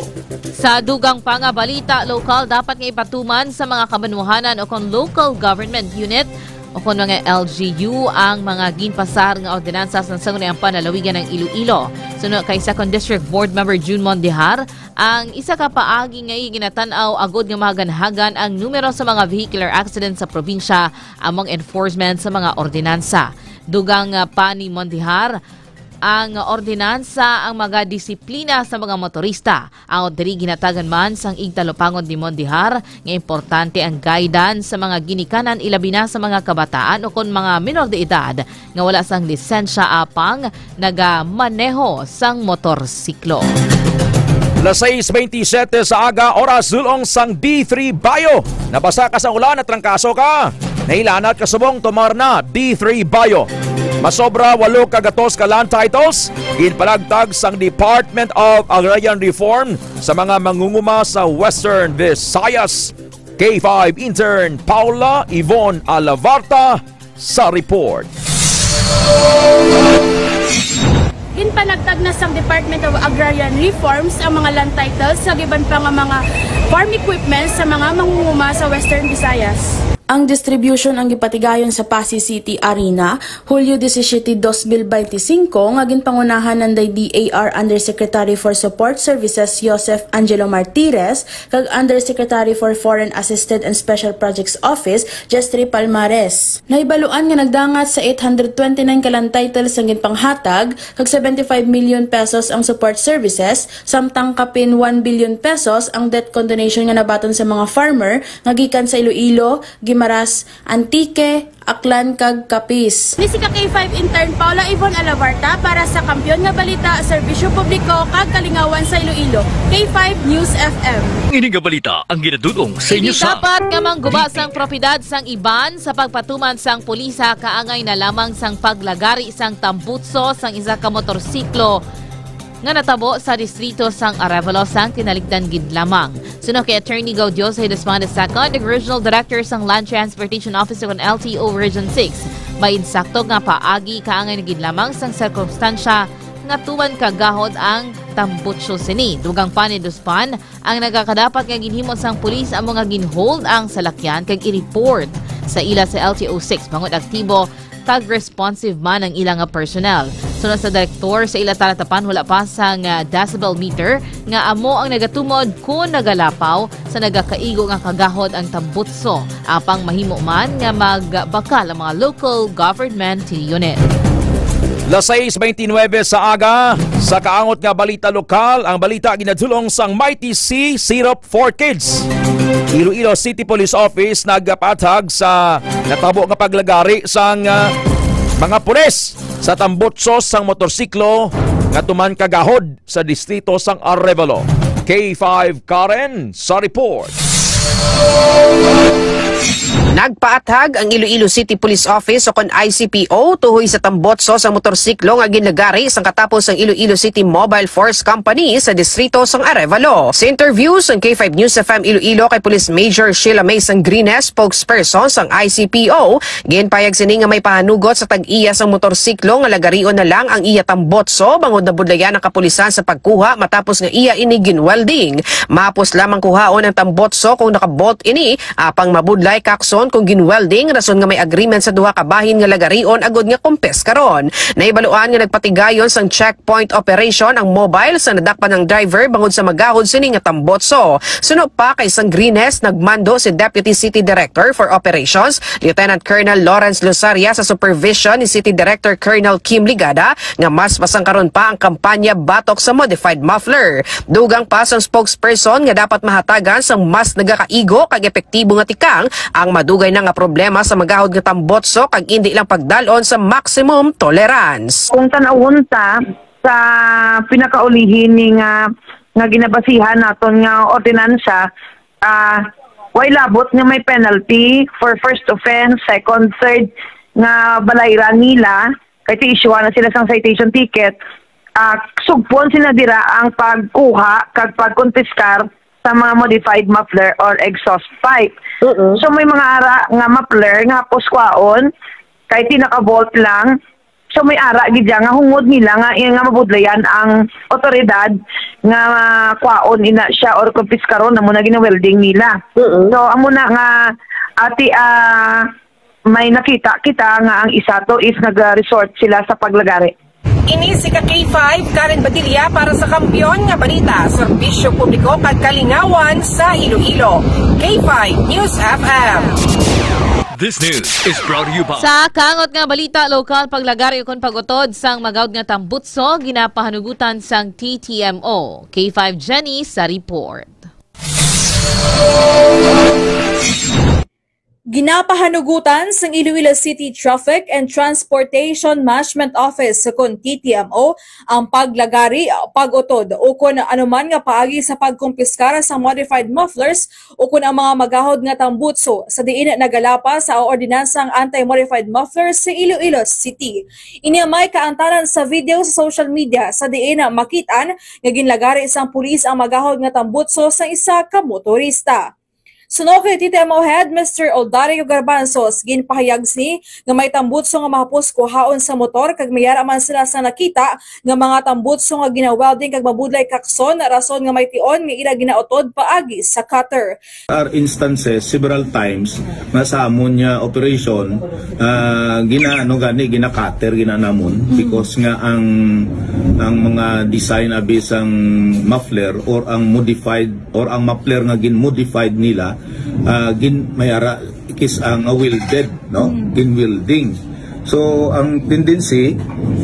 Sa dugang pa nga balita lokal, dapat nga ipatuman sa mga kabanwahanan o kon local government unit o kon mga L G U ang mga ginpasar nga ordinansa sang Sangguniang Panlalawigan ng Iloilo. Suno kay Second District Board Member June Mondihar, ang isa ka paagi nga ginatan-aw agod nga mahaganhagan ang numero sa mga vehicular accident sa probinsya among enforcement sa mga ordinansa. Dugang, ah, pa ni Mondihar, ang ordinansa ang magadisiplina sa mga motorista. Ang diri ginatagan man sang igtalupangod ni Mondihar nga importante ang guidance sa mga ginikanan, ilabi na sa mga kabataan o kon mga minor de edad nga wala sang lisensya apang nagamaneho sang motorsiklo. Las sais beintisiyete sa aga, oras dul-ong sang D three Bayo. Nabasa ka sang ulan at trangkaso ka? Nahilanat ka subong? Tumar na, D three Bayo. Masobra walo ka gatos ka land titles ginpalagtag sang Department of Agrarian Reform sa mga mangunguma sa Western Visayas. K five intern Paula Yvonne Alavarta sa report. Ginpanagtag na sang Department of Agrarian Reforms ang mga land titles kag iban pa nga mga farm equipments sa mga mangunguma sa Western Visayas. Ang distribution ang gipatigayon sa Passi City Arena, Hulyo disisiete, dos mil beintisinko, nga ginpangunahan nanday D A R Undersecretary for Support Services Joseph Angelo Martires kag Undersecretary for Foreign Assistance and Special Projects Office Jestri Palmares. Nahibaluan nga nagdangat sa eight hundred twenty-nine ka land titles ang ginpanghatag kag seventy-five million pesos ang support services, samtang kapin one billion pesos ang debt condonation nga nabaton sa mga farmer nga gikan sa Iloilo, Guimaras, Antique, Aklan kag Capiz. Ni si ka K five intern Paula Yvonne Alavarta para sa Kampiyon nga Balita, Serbisyo Publiko kag Kalingawan sa Iloilo, K five News F M. Ini nga balita ang ginadul-ong sa inyo Hindi sa dapat nga mangguba sang propiedad sang iban sa pagpatuman sang pulisa kaangay na lamang sang paglagari sang tambutso sang isa ka motorsiklo nga natabo sa distrito sang Arevalo sang tinalikdan gid lamang. Suno kay Attorney Gaudioso Hidesmanda second, ang Regional Director sang Land Transportation Office kon L T O Region six, may insakto nga paagi kaangay na gid lamang sang sirkumstansya nga tuman kagahod ang tambutso sini. Dugang pa ni Duspan, ang nagakadapat nga ginhimo sang pulis amo nga ginhold ang salakyan kag i-report sa ila sa L T O six bangod aktibo kag responsive man ang ila nga personnel. Suno sa direktor, sa ila talatapan wala pa sang, ah, decibel meter nga amo ang nagatumod kon nagalapaw sa nagakaigo nga kagahod ang tambutso, apang mahimo man nga magbakal ang mga local government unit. Las sais veintinuebe sa aga, sa kaangot nga balita lokal, ang balita ginadulong sang Mighty C Syrup for Kids. Iloilo City Police Office nagapaathag sa natabo nga paglagari sang, ah, mga pulis sa tambutso sang motorsiklo nga tuman kagahod sa distrito sang Arevalo. K five Karen sa report. Nagpaathag ang Iloilo City Police Office o kon I C P O tuhoy sa tambotso sa motorsiklo nga ginlagari sang katapos sang Iloilo City Mobile Force Company sa distrito sang Arevalo. Sa interview sang K five News F M Iloilo kay Police Major Sheila May Sangrines, spokesperson sang I C P O, ginpayag sini nga may pahanugot sa tag-iya sang motorsiklo nga lagarion na lang ang iya tambotso bangod nabudlayan ang kapulisan sa pagkuha matapos nga iya ini ginwelding. Mahapos lamang kuhaon ang tambotso kung nakabolt ini, apang mabudlay kakson kung ginwelding, rason nga may agreement sa duha ka bahin nga lagarion agod nga kumpiskaron. Nahibaluan nga nagpatigayon sang checkpoint operation ang mobile sa nadakpan ang driver bangod sa magahod sini nga tambotso. Suno pa kay Sangrines, nagmando si Deputy City Director for Operations, Lieutenant Colonel Lawrence Lusaria, sa supervision ni City Director Colonel Kim Ligada, nga mas masangkaron pa ang kampanya batok sa modified muffler. Dugang pa sang spokesperson nga dapat mahatagan sang mas nagakaigo kag epektibo nga tikang ang madugay na nga problema sa magahod nga tambotso kag indi lang pagdal-on sa maximum tolerance. Kung tan-awon ta sa pinakaulihi ni nga, nga ginabasihan naton nga ordinansa, ah, way labot nga may penalty for first offense, second, third nga balayran nila, kay ti-issuehan na sila sang citation ticket, ah, sugpon sila dira ang pagkuha kag pagkonpiskar sa mga modified muffler or exhaust pipe. Mm-mm. So, may mga ara nga muffler nga hapos kwaon, kay ti naka-bolt lang. So, may ara gid dyan nga hungod nila nga, nga mabudlayan ang otoridad nga kwaon ina siya or kumpiskaron, amo na gina-welding nila. Mm-mm. So, amo na nga, ati, ah, may nakita kita nga ang isa to is nag-resort sila sa paglagari. Ini si ka K five, Karen Badilla para sa Kampiyon nga Balita, Serbisyo Publiko kag Kalingawan sa Iloilo. K five News F M. This news is brought to you by Sa kaangot nga balita lokal, paglagari ukon pag-utod sang magahod nga tambutso ginapahanugutan sang T T M O. K five Jenny sa report. Ginapahanugutan sang Iloilo City Traffic and Transportation Management Office, kon T T M O, ang paglagari, pag-utod, ukon anuman nga paagi sa pagkumpiskar sa modified mufflers ukon ang mga magahod nga tambutso, sa diin nagalapas sa ordinansang anti-modified mufflers sa Iloilo City. Ini ang may kaangtanan sa video sa social media, sa diin makit-an nga ginlagari sang pulis ang magahod nga tambutso sa isa ka motorista. Suno kay T T M O Head Mister Oldario Garbanzos, ginpahayag sini nga may tambutso nga mahapos kuhaon sa motor kag may ara man sila sa nakita nga mga tambutso nga ginawelding kag mabudlay kakson, rason nga may tion nga ila ginautod paagi sa cutter. Are instances several times nga sa amon nga operation, ah, ginaano gani, gina-cutter gina namon, because nga ang, ang mga design abi sang muffler or ang modified or ang muffler nga gin-modified nila, ah, gin may ara kis ang, ah, welded, no? Gin-welding. So, ang tendency,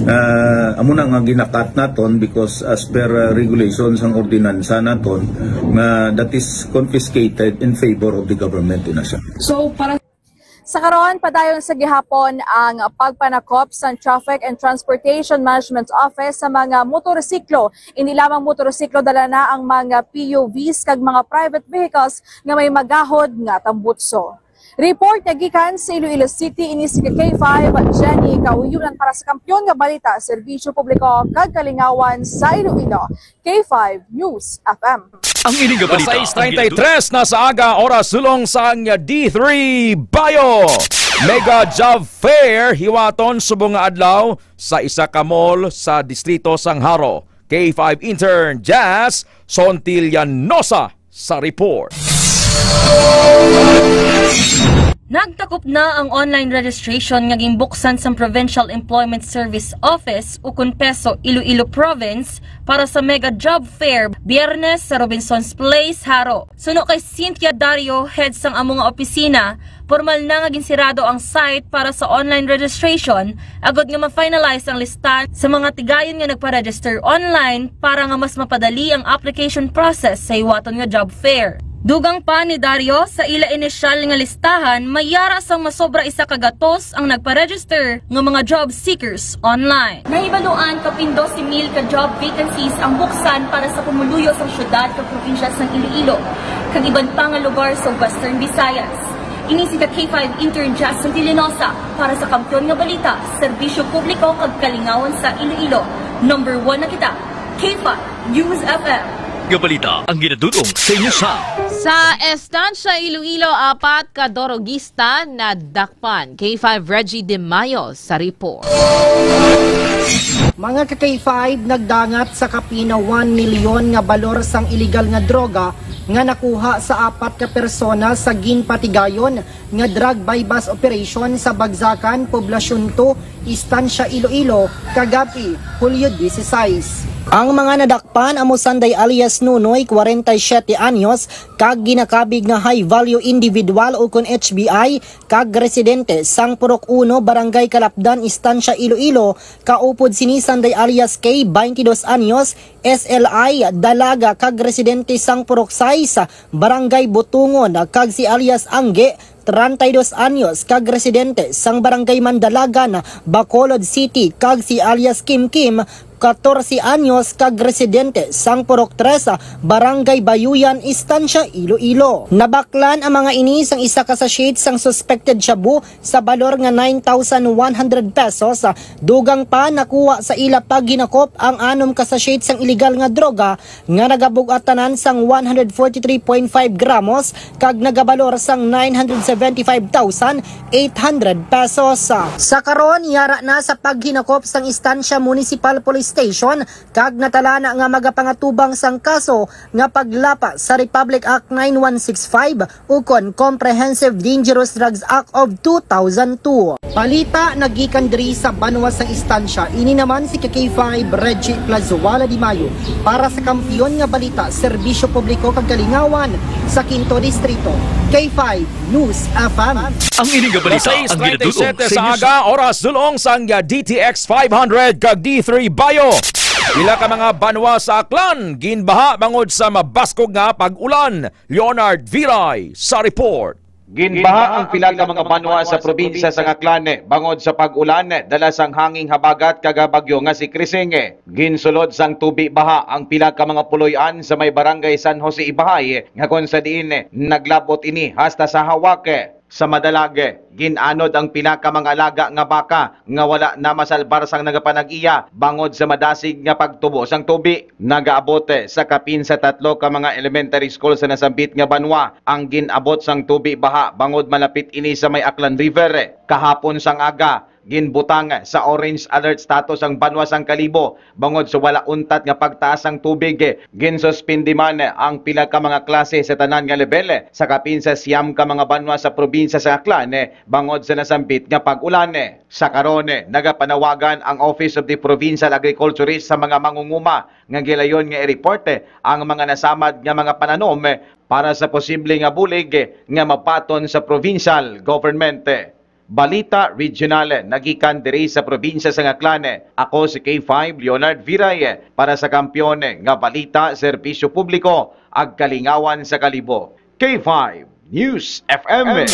ah, amo na nga gina-cut naton because as per, ah, regulations ang ordinansa naton nga that is confiscated in favor of the government, ina siya. So, para Sa karon, padayon sa gihapon ang pagpanakop sa Traffic and Transportation Management Office sa mga motorsiklo. Hindi lamang motorsiklo, dala na ang mga P U Vs kag mga private vehicles nga may magahod nga tambutso. Report nga gikan sa Iloilo City, ini si K five Jenny Kauyunan para sa Kampiyon nga Balita, Serbisyo Publiko kag Kalingawan sa Iloilo, K five News F M. Ang ini nga balita, Las sais treinta y tres na sa aga, oras sulong sang D three Bio. Mega Job Fair hiwaton subong nga adlaw sa isa ka mall sa distrito sang Jaro. K five intern Jazz Sontilianosa sa report. Nagtakop na ang online registration nga ginbuksan sang Provincial Employment Service Office, ukon PESO, Iloilo Province para sa Mega Job Fair Biyernes sa Robinsons Place, Jaro. Suno kay Cynthia Dario, head sang amo nga opisina, Formal na nga ginsirado ang site para sa online registration, agod nga ma-finalize ang listahan sa mga tigayon nga nagpa-register online para nga mas mapadali ang application process sa hiwaton nga job fair. Dugang pa ni Dario, sa ila inisyal nga listahan, may yara sang masobra isa ka gatos ang nagpa-register nga mga job seekers online. Nahibaluan, kapin dose mil ka job vacancies ang buksan para sa pumuluyo sang syudad kag probinsya sang Iloilo, kag iban pa nga lugar sa Western Visayas. Ini si ka K five intern Justin Tillenosa para sa Kampiyon nga Balita, Serbisyo Publiko kag Kalingawan sa Iloilo. Number one na kita, K five News F M. Nga balita ang ginadudong sa inyo sa Sa Estancia Iloilo, apat ka dorogista nadakpan. K five Reggie De Mayo sa report. Mga ka K five, nagdangat sa kapin one milyon nga balor sang iligal nga droga nga nakuha sa apat ka persona sa ginpatigayon nga drug buy-bust operation sa Bagsakan, Poblacion two, Estancia, Iloilo, kagab-i, Hulyo dieciséis. Ang mga nadakpan amo sanday alias Nunoy, kwarenta y siyete anyos, kag ginakabig nga high value individual ukon H V I, kag residente sang Purok Uno, Barangay Kalapdan, Estancia, Iloilo, kaupod sini sanday alias K, twenty-dos anyos, S L I, dalaga kag residente sang Purok Sais, Barangay Butungon, kag si alias Angge, treinta y dos anyos, kag residente sang Barangay Mandalagan, Bacolod City, kag si alias Kim Kim, katorse anyos, kag residente sang Purok Tres, Barangay Bayuyan, Estancia, Iloilo. Nabaklan ang mga ini sang isa ka sachet sang suspected shabu sa balor nga nine thousand one hundred pesos. Dugang pa, nakuha sa ila paghinakop ang anom ka sachet sang iligal nga droga nga nagabug-at tanan sang one hundred forty-three point five gramos kag nagabalor sang nine hundred seventy-five thousand eight hundred pesos. Sa karon, yara na sa paghinakop sang Estancia Municipal Police Station kag natala na nga magapangatubang sang kaso nga paglapas sa Republic Act nine one six five ukon Comprehensive Dangerous Drugs Act of two thousand two. Balita nagikan diri sa banwa sang Estancia, ini naman si K five Reggie Plazuela Di Mayo para sa Kampiyon nga Balita, Serbisyo Publiko kag Kalingawan sa Quinto Distrito, K five News F M. Ang ini nga balita Las sais ang treinta y siete ginadudong sa sa inyo sa aga, oras dulong sang D T X five hundred kag D three Bayo. Pila ka mga banwa sa Aklan ginbaha bangod sa mabaskog nga pag-ulan. Leonard Viray sa report. Ginbaha ang pila ka mga banwa sa probinsya sang Aklan bangod sa pag-ulan, dala sang hanging habagat kag bagyo nga si Krising. Ginsulod sang tubi baha ang pila ka mga puloy-an sa may barangay San Jose Ibahay, nga kon sa diin naglabot ini hasta sa hawak. Sa madalag, gin-anod ang pila ka mga alaga nga baka nga wala na masalbar sang nagapanag-iya bangod sa madasig nga pagtubo sang tubi. Nagaabot sa kapin sa tatlo ka mga elementary school sa nasambit nga banwa ang gin-abot sang tubi baha bangod malapit ini sa may Aklan River. Kahapon sang aga, ginbutang sa orange alert status ang banwa sang Kalibo bangod sa wala untat nga pagtaas sang tubig. Ginsuspindi man ang pila ka mga klase sa tanan nga lebel sa kapin sa siyam ka mga banwa sa probinsya sa Aklan bangod sa nasambit nga pag-ulan. Sa karon, nagapanawagan ang Office of the Provincial Agriculturist sa mga mangunguma nga gilayon nga i-report ang mga nasamad nga mga pananom para sa posible nga bulig nga mabaton sa provincial government. Balita regional nagikan diri sa probinsya sa Aklan. Ako si K five Leonard Viray para sa Kampiyon nga Balita, Serbisyo Publiko, ag Kalingawan sa Kalibo. K five News F M.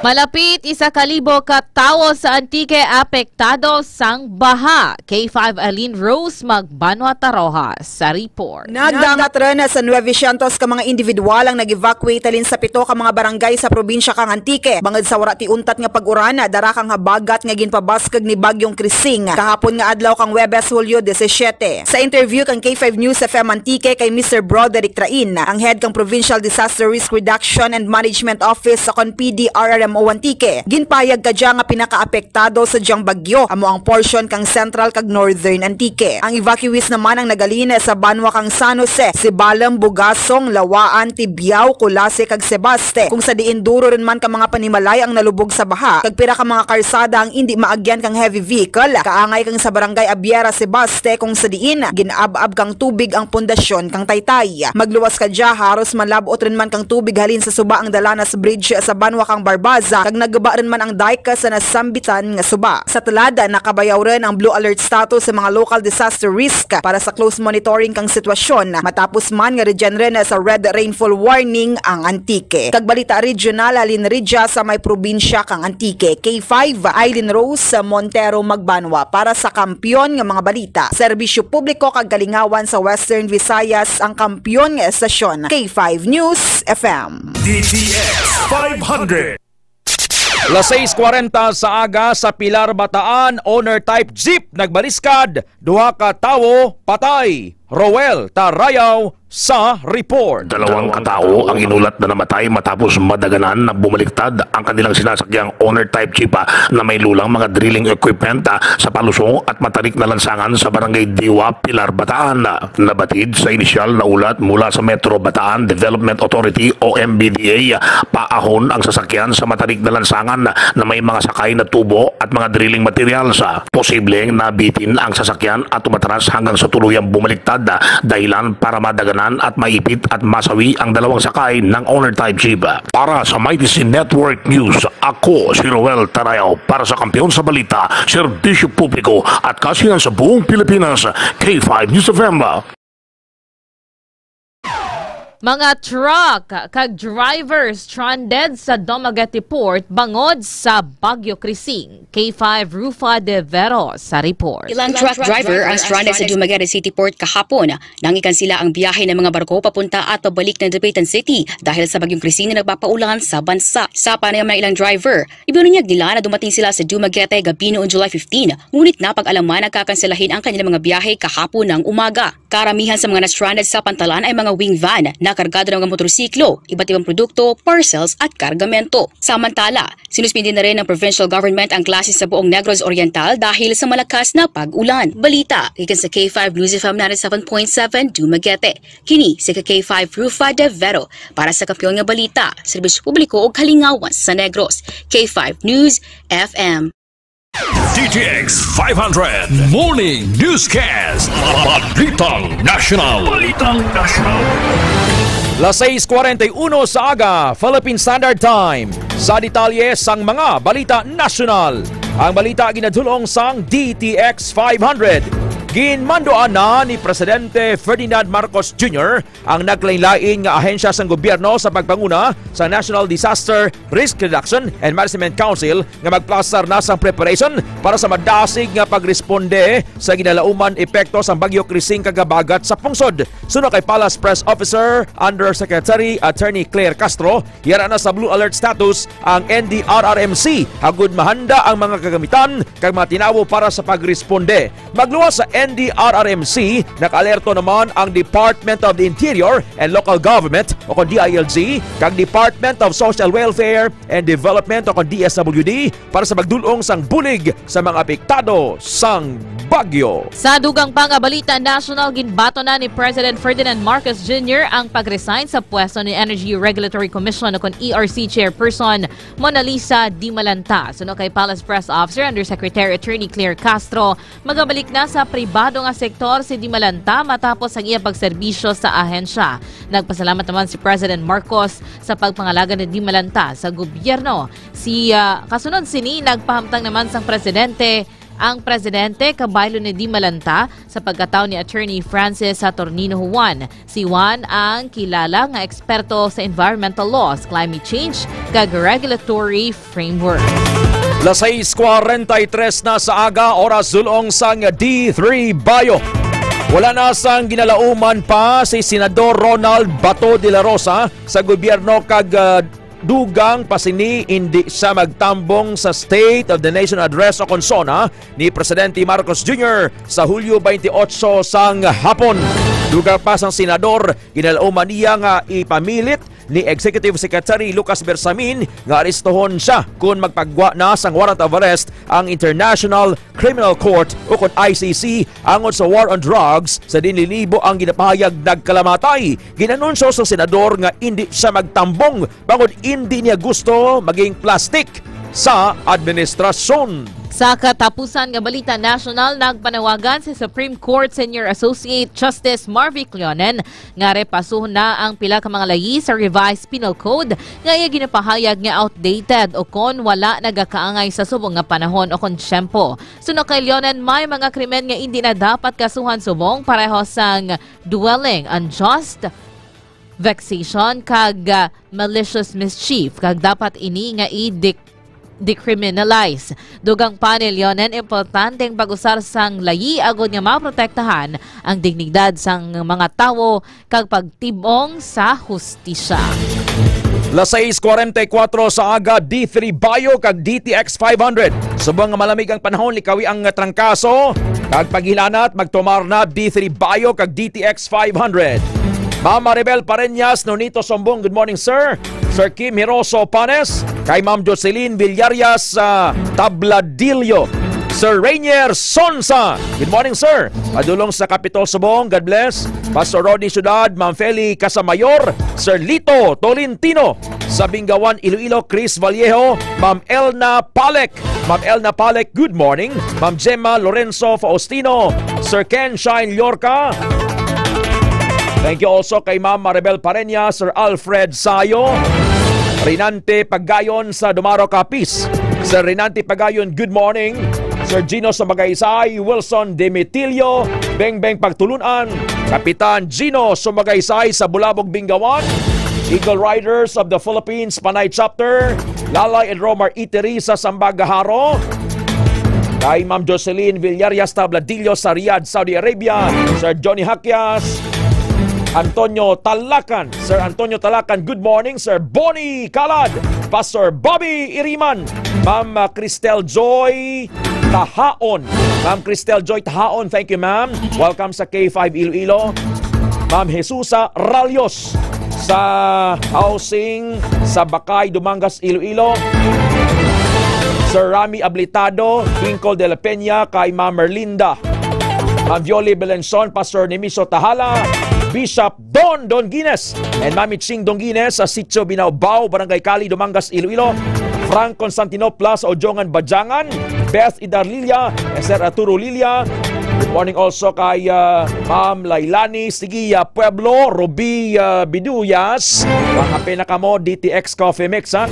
Malapit isa ka libo ka tawo sa Antique apektado sang baha. K five Aline Rose Magbanwa Taroja sa report. Nagdangat run sa nueve cientos ka mga individual ang nag-evacuate halin sa pito ka mga barangay sa probinsya kang Antique bangod sa wara ti untat nga pag-uran, dara kang habagat nga ginpabaskog ni Bagyong Krising kahapon nga adlaw kang Huwebes, Hulyo disisiete. Sa interview kang K five News F M Antique kay Mister Broderick Train, ang head kang Provincial Disaster Risk Reduction and Management Office sa kon P D R R M o Antique. Ginpayag kadya nga pinakaapektado sa dyang bagyo amo ang porsyon kang Central kag Northern Antique. Ang evacuees naman ang nagalin sa banwa kang San Jose, Sibalom, Bugasong, Lawaan, Tibiao, Culasi, kag Sebaste, kung sa diin duro rin man ka mga panimalay ang nalubog sa baha, kag pira ka mga karsada ang indi maagyan kang heavy vehicle, kaangay kang sa barangay Abiera, Sebaste, kung sa diin gin-ab-ab kang tubig ang pundasyon kang taytay. Magluwas kadya, haros malab-ot rin man kang tubig halin sa suba ang Dalanas Bridge sa banwa kang Barbaza, kag naguba rin man ang dike sa nasambitan nga suba. Sa tulad, nakabayaw rin ang blue alert status sa mga local disaster risk para sa close monitoring kang sitwasyon, matapos man nga ridyan rin sa red rainfall warning ang Antique. Kag balita regional, halin ridya sa may probinsya kang Antique, K five, Eileen Rose Montero Magbanwa para sa Kampiyon nga mga balita, serbisyo publiko kag kalingawan sa Western Visayas, ang Kampiyon nga estasyon, K five News F M. D T X five hundred. Las seis cuarenta sa aga sa Pilar, Bataan, owner type jeep nagbaliskad, duha ka tawo patay. Roel Tarayaw sa report. Dalawang katao ang inulat na namatay matapos madaganan na bumaliktad ang kanilang sinasakyang owner type jeep, ah, na may lulang mga drilling equipment, ah, sa palusong at matarik na lansangan sa barangay Diwa, Pilar, Bataan. Nabatid sa inisyal na ulat mula sa Metro Bataan Development Authority o M B D A, paahon ang sasakyan sa matarik na lansangan na may mga sakay na tubo at mga drilling materials. Posibleng nabitin ang sasakyan at umatras hanggang sa tuluyang bumaliktad, dahilan para madaganan at maipit at masawi ang dalawang sakay ng owner type jeep. Para sa Mighty C Network News, ako si Roel Tarayaw para sa Kampiyon sa Balita, Serbisyo Publiko at Kasiyahan sa Buong Pilipinas, K five News F M. Mga truck kag driver stranded sa Dumaguete Port bangod sa Bagyo Krising. K five Rufa De Vero sa report. Ilang truck driver ang stranded sa Dumaguete City Port kahapon nang ikansela ang biyahe ng mga barko papunta at pabalik ng Dapitan City dahil sa Bagyong Krising na nagpapaulan sa bansa. Sa panayam ng ilang driver, ibinunyag nila na dumating sila sa Dumaguete gabino on July fifteen, ngunit napag-alaman na kakanselahin ang kanilang mga biyahe kahapon ng umaga. Karamihan sa mga na-stranded sa pantalan ay mga wing van na kargado ng mga motorsiklo, iba't ibang produkto, parcels at kargamento. Samantala, sinuspindi na rin ng provincial government ang klase sa buong Negros Oriental dahil sa malakas na pag-ulan. Balita gikan sa K five News F M ninety-seven point seven Dumaguete. Kini si K five Rufa De Vero para sa Kampiyon nga Balita, Serbisyo Publiko ug Kalingawan sa Negros. K five News F M. D T X five hundred Morning Newscast. Balitang National. Balitang National. Las seis cuarenta y uno sa aga, Philippine Standard Time. Sa detalye sang mga balita nasyonal. Ang balita ginadulong sang D T X five hundred. Ginmanduan na ni Presidente Ferdinand Marcos Junior ang naglain-lain nga ahensya sang gobyerno sa pagpanguna sa National Disaster Risk Reduction and Management Council nga magplastar na sang preparation para sa madasig nga pagresponde sa ginalauman epekto sang Bagyo Krising kag habagat sa pungsod. Suno kay Palace Press Officer Undersecretary Attorney Claire Castro, yara na sa blue alert status ang N D R R M C agud mahanda ang mga kagamitan kag mga tinawo para sa pagresponde. Magluwas sa N D R R M C, nakaalerto naman ang Department of the Interior and Local Government o kon D I L G kag Department of Social Welfare and Development o kon D S W D para sa pagdul-ong sang bulig sa mga apektado sang bagyo. Sa dugang pa nga balita nasyonal, ginbaton na ni President Ferdinand Marcos Junior ang pag-resign sa pwesto ni Energy Regulatory Commission o kon E R C Chairperson Monalisa Dimalanta. Suno kay Palace Press Officer Undersecretary Attorney Claire Castro, magabalik na sa pribado nga sektor si Dimalanta matapos ang iya pagserbisyo sa ahensya. Nagpasalamat naman si President Marcos sa pagpangalaga ni Dimalanta sa gobyerno. Si, ah, kasunod sini, nagpahamtang naman sang presidente ang presidente kabaylo ni Dimalanta sa pagkatawo ni Attorney Francis Saturnino Juan. Si Juan ang kilala nga eksperto sa environmental laws, climate change, kag regulatory framework. Las seis cuarenta y tres na sa aga, oras dul-ong sang D three Bayo. Wala na sang ginalauman pa si Senador Ronald Bato de la Rosa sa gobyerno kag, ah, dugang pa sini indi siya magtambong sa State of the Nation Address o kon SONA ni Presidente Marcos Junior sa Hulyo twenty-eight sang hapon. Dugang pa sang senador, ginalauman niya nga ipamilit ni Executive Secretary Lucas Bersamin nga arestohon siya kon magpagwa na sang warrant of arrest ang International Criminal Court o kon I C C angot sa war on drugs, sa diin linibo ang ginapahayag nagkalamatay. Ginanunsyo sa senador nga indi siya magtambong bangod indi niya gusto maging plastik sa administrasyon. Sa katapusan nga balita nasyonal, nagpanawagan si Supreme Court Senior Associate Justice Marvic Leonen nga repasuhon na ang pila ka mga layi sa Revised Penal Code nga iya ginapahayag nga outdated o kon wala nagakaangay sa subong nga panahon o kon tiyempo. Suno kay Leonen, may mga krimen nga indi na dapat kasuhan subong, pareho sang dwelling, unjust vexation, kag, ah, malicious mischief, kag dapat ini nga i-dec-, decriminalize. Dugang pa ni Leonen, importante ang pag-usar sang layi agod nga maprotektahan ang dignidad sang mga tawo kag pagtib-ong sa hustisya. Las sais cuarenta y cuatro sa aga, D three Bayo kag D T X five hundred. Subong nga malamig ang panahon, likawi ang trangkaso kag paghilanat, magtumar na D three Bayo kag D T X five hundred. Ma'am Maribel Pareñas, Nonito Sombong, good morning, sir. Sir Kim Hiroso Panes, kay Ma'am Jocelyn Villarias sa Tabladillo. Sir Rainier Sonsa, good morning, sir. Padulong sa Capitol Subong, God bless. Pastor Rodney Ciudad, Ma'am Feli Casamayor, Sir Lito Tolentino, sa Bingawan, Iloilo, Chris Vallejo, Ma'am Elna Palek. Ma'am Elna Palek, good morning. Ma'am Gemma Lorenzo Faustino, Sir Ken Shine Llorca. Thank you also kay Ma'am Maribel Pareña, Sir Alfred Sayo, Renante Pagayon sa Dumaro, Capiz. Sir Renante Pagayon, good morning. Sir Gino Sumagaysay, Wilson Dimitilio, Bengbeng Pagtulunan, Kapitan Gino Sumagaysay sa Bulabog, Bingawan, Eagle Riders of the Philippines, Panay Chapter, Lalay and Romar Iteri sa Sambaga, Jaro, kay Ma'am Jocelyn Villarias Tabladillo sa Riyadh, Saudi Arabia, Sir Johnny Hakyas, Antonio Talakan, Sir Antonio Talakan, good morning, Sir Bonnie Kalad, Pastor Bobby Iriman, Ma'am, uh, Cristel Joy Tahaon. Ma'am Cristel Joy Tahaon, thank you, ma'am. Welcome sa K five Iloilo. Ma'am Jesusa Ralios sa housing sa Bacay, Dumangas, Iloilo. Sir Rami Ablitado, Twinkle de la Peña, kay Ma'am Merlinda. Ma'am Violi Belenson, Pastor Nemiso Tahala, Bishop Don Donguines, and Mami Ching Donguines sa Sitio Binaubao, Barangay Cali, Dumangas, Iloilo. Frank Constantino Plus, Ojongan, Bajangan, Beth Idarlilia, Esther Arturo Lilia. Good morning also kay, uh, Ma'am Lailani Sigia Pueblo, Ruby, uh, Biduyas. Mga kape na kamo, D T X Coffee Mix, ha?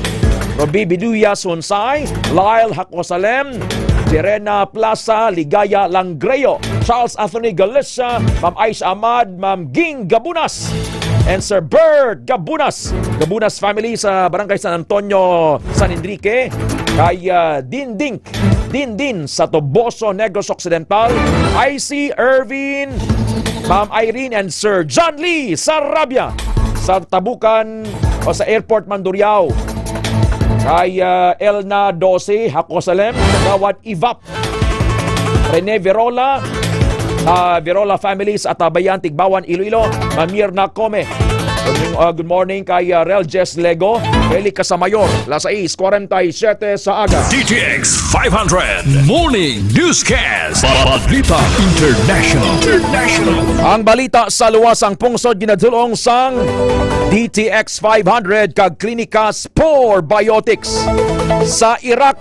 Ruby Biduyas Hunsay, Lyle Hakosalem, Jerena Plaza, Ligaya Langreo, Charles Anthony Galicia, Ma'am Aisha Ahmad, Ma'am Ging Gabunas, and Sir Bert Gabunas. Gabunas family sa Barangay San Antonio, San Enrique. Kay, ah, Dinding, Dindin sa Toboso, Negros Occidental. I C Irvin, Ma'am Irene, and Sir John Lee Sarabia sa Tabukan o sa Airport Mandurriao. Kay, ah, Elna Doce, Hakosalem, Kagawad Ivap, Rene Verola, ah, Verola families at Abayan, Tigbawan, Iloilo, Ma'am Mirna Come. Good morning, ah, good morning kay, ah, Rel Jess Lego, Eli Casamayor, las sais cuarenta y siete sa aga. D T X five hundred Morning Newscast. Balita International. International. Ang balita sa luwas, ang pungsod ginadulong sang D T X five hundred kag Clinicas Probiotics. Sa Iraq,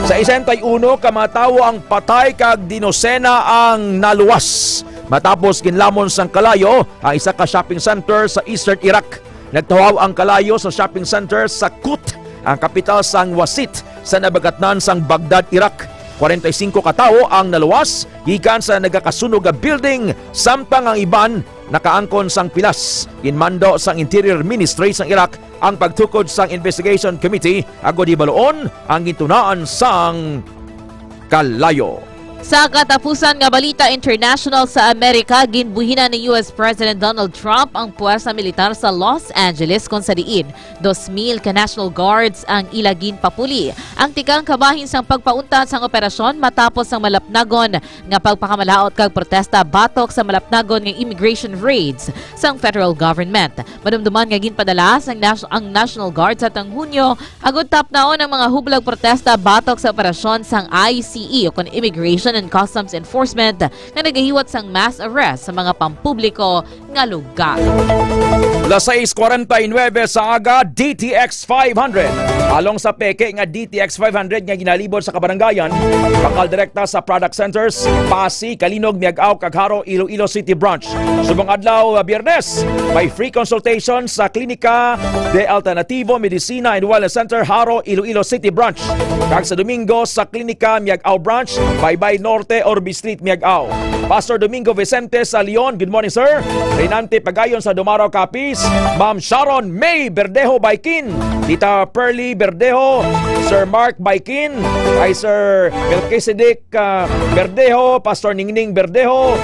sesenta y uno ka mga tawo ang patay kag dinosena ang naluwas matapos ginlamon sang kalayo ang isa ka shopping center sa eastern Iraq. Nagtuhaw ang kalayo sa shopping center sa Kut, ang kapital sang Wasit, sa nabagatnan sang Baghdad, Iraq. Kwarenta y singko ka tawo ang naluwas gikan sa nagakasunog nga building, samtang ang iban nakaangkon sang pilas. Ginmando sang Interior Ministry sang Iraq ang pagtukod sang Investigation Committee agod hibaluon ang gintunaan sang kalayo. Sa katapusan nga balita international, sa Amerika, ginbuhinan ni U S President Donald Trump ang puwersa militar sa Los Angeles, kon sa diin dos mil ka National Guards ang ila ginpapuli. Ang tikang kabahin sang pagpauntat sang operasyon matapos ang malapnagon nga pagpakamalaut kag protesta batok sa malapnagon nga immigration raids sang federal government. Madumduman nga ginpadala sang nas-, ang National Guard sa tang Hunyo agud tapnaon ang mga hublag protesta batok sa operasyon sang I C E, o kon Immigration and Customs Enforcement, nga nagahiwat sang mass arrest sa mga pampubliko nga lugar. Las sais kwarenta y nuebe sa aga, D T X five hundred. Along sa peke nga D T X five hundred nga ginalibot sa kabaranggayan, bakal direkta sa product centers, Passi, Calinog, Miag-ao, kag Jaro, Iloilo City Branch. Subong adlaw, Biyernes, may free consultation sa Klinika de Alternativo Medicina and Wellness Center, Jaro, Iloilo City Branch. Kag sa Domingo, sa Klinika Miag-ao Branch, Baybay Norte, Orbe Street, Miag-ao. Pastor Domingo Vicente sa Leon, good morning, sir. Renante Pagayon sa Dumarao, Capiz. Ma'am Sharon May Verdejo Baikin. Tita Pearly Verdejo, Sir Mark Baikin, kay Sir Melchizedek, ah, Verdejo, Pastor Ningning Verdejo,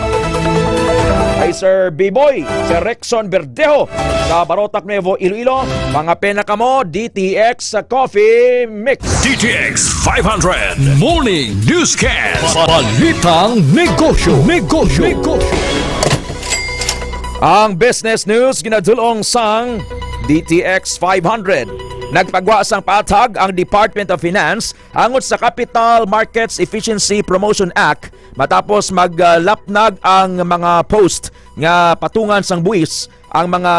kay Sir Biboy, Sir Rexon Verdejo, sa Barotac Nuevo, Iloilo. Mga pena kamo, D T X Coffee Mix. D T X five hundred Morning Newscast. Balitang negosyo, negosyo, negosyo. Ang business news ginadulong sang D T X five hundred. Nagpagwa sang paathag ang Department of Finance angot sa Capital Markets Efficiency Promotion Act matapos maglapnag ang mga post nga patungan sang buwis ang mga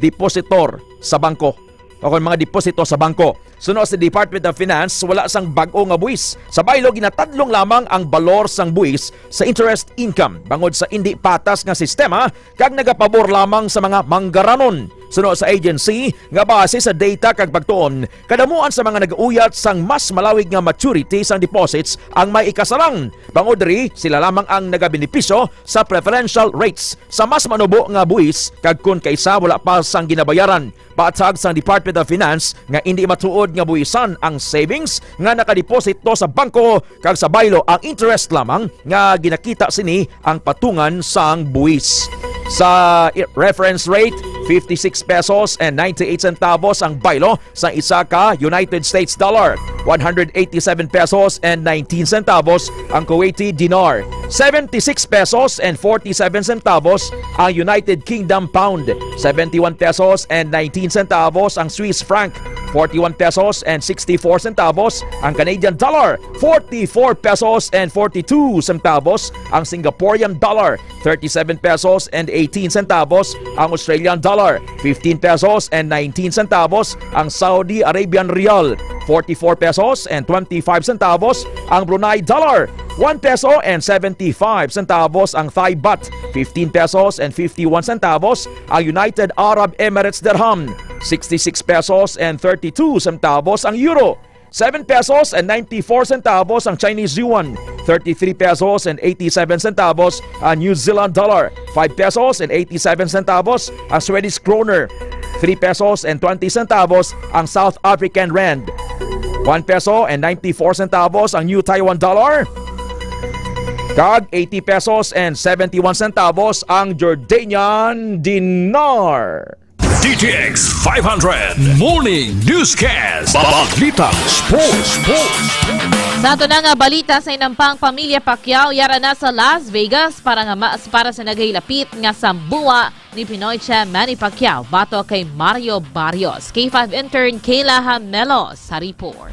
depositor sa bangko o kon mga deposito sa bangko. Suno sa Department of Finance, wala sang bag-o nga buwis. Sa baylo, ginatadlong lamang ang balor sang buwis sa interest income bangod sa indi patas nga sistema kag nagapabor lamang sa mga manggaranon. Suno sa agency, nga base sa data kag pagtuon, kadamuan sa mga nagauyat sang mas malawig nga maturity sang deposits ang may ikasarang. Bangod diri, sila lamang ang nagabenepisyo sa preferential rates sa mas manubo nga buwis kag kon kaisa wala pa sang ginabayaran. Paathag sang Department of Finance nga indi matuod nga buwisan ang savings nga nakadeposito sa bangko kag sa baylo ang interest lamang nga ginakita sini ang patungan sang buwis. Sa i-, reference rate, fifty-six pesos and ninety-eight centavos ang baylo sang isa ka United States dollar, one hundred eighty-seven pesos and nineteen centavos ang Kuwaiti dinar, seventy-six pesos and forty-seven centavos ang United Kingdom pound, seventy-one pesos and nineteen centavos ang Swiss franc, forty-one pesos and sixty-four centavos ang Canadian dollar, forty-four pesos and forty-two centavos ang Singaporean dollar, thirty-seven pesos and eighteen centavos ang Australian dollar, fifteen pesos and nineteen centavos ang Saudi Arabian rial, forty-four pesos and twenty-five centavos ang Brunei dollar, one peso and seventy-five centavos ang Thai baht, fifteen pesos and fifty-one centavos ang United Arab Emirates dirham, sixty-six pesos and thirty-two centavos ang euro, seven pesos and ninety-four centavos ang Chinese yuan, thirty-three pesos and eighty-seven centavos ang New Zealand dollar, five pesos and eighty-seven centavos ang Swedish kroner, three pesos and twenty centavos ang South African rand, one peso and ninety-four centavos ang New Taiwan dollar, kag eighty pesos and seventy-one centavos ang Jordanian dinar. D T X five hundred Morning Newscast. Balitang Sports. Sports. Sa ato na nga balita, sa inampang, pamilya Pacquiao yara na sa Las Vegas para nga mas, para sa nagahilapit nga sambuwa ni Pinoy champ Manny Pacquiao batok kay Mario Barrios. K five intern Kayla Hamelo sa report.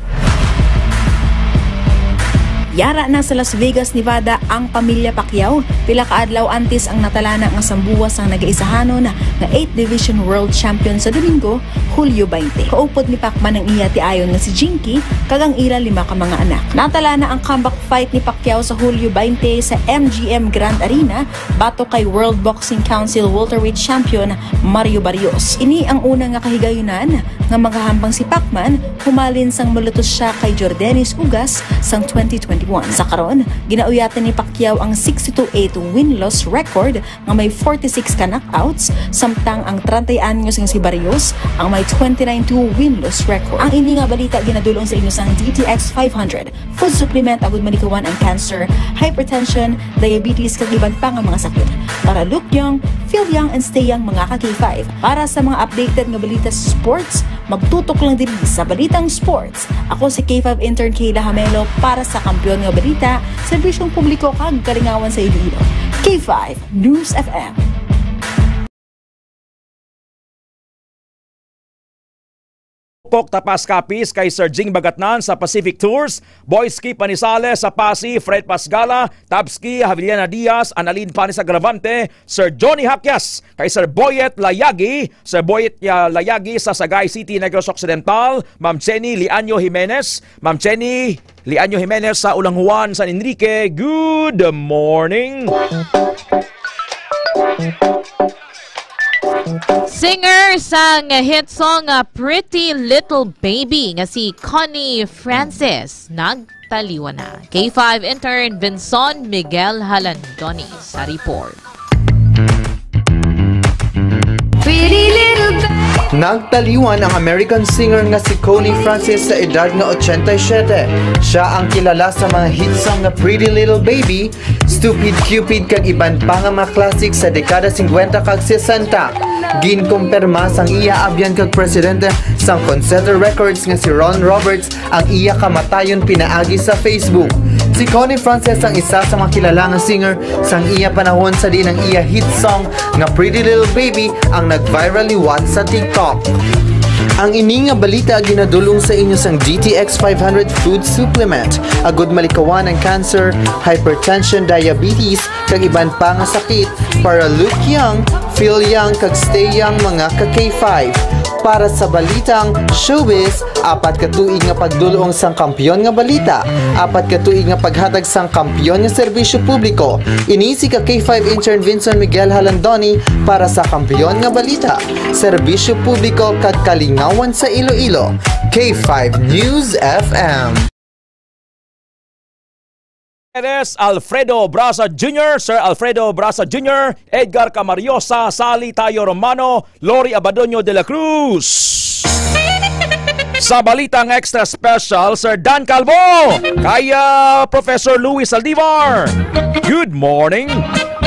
Yara na sa Las Vegas, Nevada ang pamilya Pacquiao, pila ka adlaw antes ang natalana nga sambuwa sang nagaisahanon nga eighth Division World Champion sa Domingo, Hulyo twenty. Kaupod ni Pacman ang iya tiayon nga si Jinky kag ang ila lima ka mga anak. Natalana ang comeback fight ni Pacquiao sa Hulyo twenty sa M G M Grand Arena batok kay World Boxing Council welterweight champion Mario Barrios. Ini ang una nga kahigayunan nga magahambang si Pacman humalin sang malutos sia kay Jordenis Ugas sang twenty twenty-one. Sa karon, ginauyatan ni Pacquiao ang sixty-two eight win-loss record nga may forty-six ka knockouts, samtang ang treinta anyos nga si Barrios ang may twenty-nine two win-loss record. Ang ini nga balita ginadul-ong sa inyo sang D T X five hundred. Food supplement agud malikawan ang cancer, hypertension, diabetes, kag iban pa nga mga sakit. Para look young, feel young, and stay young, mga ka K five. Para sa mga updated nga balita sa sports, magtutok lang diri sa Balitang Sports. Ako si K five intern Kayla Hamelo para sa Kampiyon nga Balita, Serbisyong Publiko kag Kalingawan sa Iloilo. K five News F M. Kok Tapas Capiz kay Sir Jing Bagatnan sa Pacific Tours, Boy Ski Panisales sa Pasi, Fred Pasgala, Tabski, Javiliana Diaz, Annalyn Panis Agravante, Sir Johnny Hakyas kay Sir Boyet Layagi, Sir Boyet, ah, Layagi sa Sagay City, Negros Occidental, Ma'am Jenny Lianyo Jimenez, Ma'am Jenny Lianyo Jimenez sa Ulanghuan, San Enrique. Good morning. Singer sang hit song nga Pretty Little Baby nga si Connie Francis nagtaliwan na. K five intern Vinson Miguel Halandoni sa report. Pretty little baby. Nagtaliwan ang American singer nga si Connie Francis sa edad nga ochenta y siete. Siya ang kilala sa mga hit song nga Pretty Little Baby, Stupid Cupid, kag iban pa nga mga classic sa dekada singkwenta kag sesenta. Ginkumpirma sang iya abyan kag presidente sang Concerta Records nga si Ron Roberts ang iya kamatayon pinaagi sa Facebook. Si Connie Francis ang isa sa mga kilala nga singer sang iya panahon, sa diin ang iya hit song nga Pretty Little Baby ang nag-viral liwat sa TikTok. Ang ini nga balita ginadul-ong sa inyo sang D T X five hundred Food Supplement, agud malikawan ang cancer, hypertension, diabetes, kag iban pa nga sakit. Para look young, feel young, kag stay young, mga ka K five. Para sa balitang showbiz, apat ka tuig nga pagdul-ong sang Kampiyon nga Balita, apat ka tuig nga paghatag sang kampiyon nga serbisyo publiko. Ini si ka K five intern Vinson Miguel Halandoni para sa Kampiyon nga Balita, serbisyo publiko kag kalingawan sa Iloilo. K five News F M. Perez, Alfredo Brasa Junior, Sir Alfredo Brasa Junior, Edgar Camariosa, Sally Tayo Romano, Lori Abadoño de la Cruz. Sa balitang extra special, Sir Dan Calvo, kay, ah, Professor Louis Saldivar. Good morning.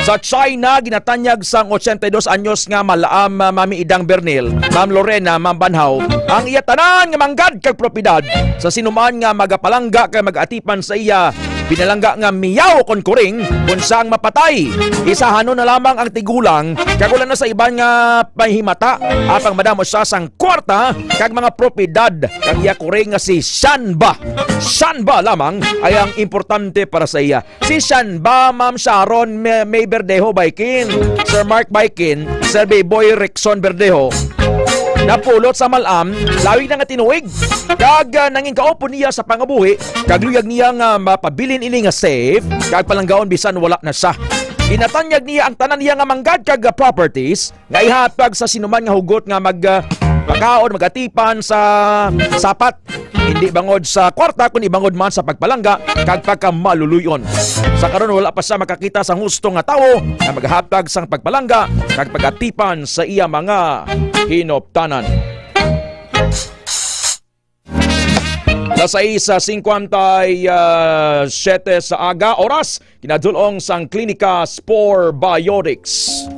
Sa China, ginatanyag sang ochenta y dos anyos nga malaam, ah, Mami Idang Bernil, Ma'am Lorena, Ma'am Banhaw, ang iya tanan nga manggad kag propiedad sa sinuman nga magapalangga kag mag-atipan sa iya pinalangga nga miyaw kon kuring, kon siya ang mapatay. Isahanon na lamang ang tigulang, kag wala na sa iban nga mahimata, apang madamo siya sang kwarta kag mga propiedad kang iya kuring nga si Shanba. Shanba lamang ay ang importante para sa iya. Si Shanba, Ma'am Sharon May, May Verdejo Baikin, Sir Mark Baikin, Sir Biboy Rickson Verdejo, napulot sa malam, lawig na nga tinuig, kag, ah, nangin kaupod niya sa pangabuhi, kag luyag niya nga mapabilin ini nga safe, kag palanggaon bisan wala na siya. Ginatanyag niya ang tanan niya nga manggad kag, ah, properties nga ihatag sa sinuman nga hugot nga mag, ah, pakaon, magatipan sa sapat, hindi bangod sa kwarta, kundi bangod man sa pagpalangga kag pagkamaluloy-on. Sa karon, wala pa siya makakita sang husto nga tawo nga maghatag sang pagpalangga kag pagatipan sa iya mga hinoptanan. Alas sais singkwenta y siete sa aga, oras, kinadulong sang Klinika Spore Biotics.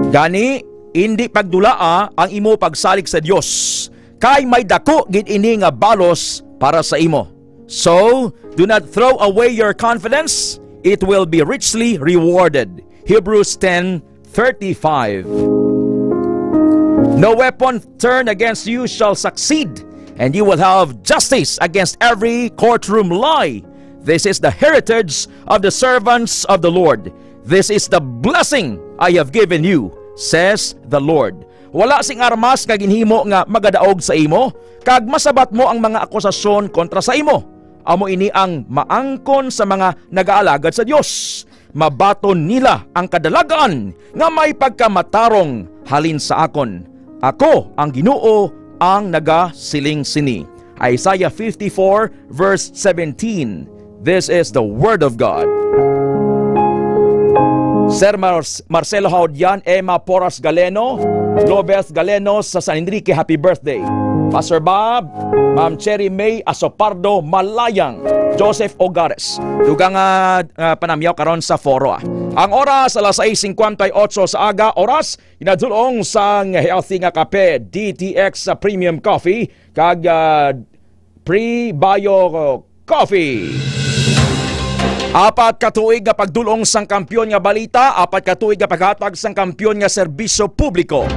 Gani, indi pagdulaa ang imo pagsalig sa Dios, kay may daku gid ini nga balos para sa imo. So, do not throw away your confidence, it will be richly rewarded. Hebrews ten thirty-five. No weapon turned against you shall succeed, and you will have justice against every courtroom lie. This is the heritage of the servants of the Lord. This is the blessing I have given you, says the Lord. Wala sing armas nga ginhimo nga magadaog sa imo, kag masabat mo ang mga akusasyon kontra sa imo. Amo ini ang maangkon sa mga nagaalagad sa Dios. Mabaton nila ang kadalagan nga may pagkamatarong halin sa akon. Ako, ang Ginoo, ang nagasiling sini. Isaiah fifty-four verse seventeen. This is the Word of God. Sir Mar- Marcelo Haudyan, Emma Porras Galeno, Lobeth Galeno sa San Enrique, happy birthday. Pastor Bob, Ma'am Cherry May Asopardo Malayang, Joseph Ogares. Dugang nga, ah, panamyaw karon sa foro, ah. Ang oras, alas sais singkwenta y ocho sa aga, oras, ginadulong sang healthy nga kape, D T X Premium Coffee, kag, ah, Prebio Coffee. Apat ka tuig nga pagdulong sang kampiyon nga balita, apat ka tuig nga paghatag sang kampiyon nga serbisyo publiko.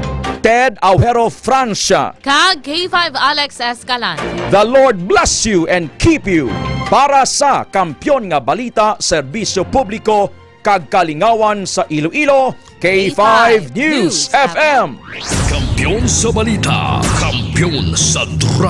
Ted Aujero Francia. Kag K five Alex Escalante. The Lord bless you and keep you. Para sa kampiyon nga balita, serbisyo publiko, kag kalingawan sa Iloilo, K five News F M. Kampiyon sa balita, kampiyon sa drama.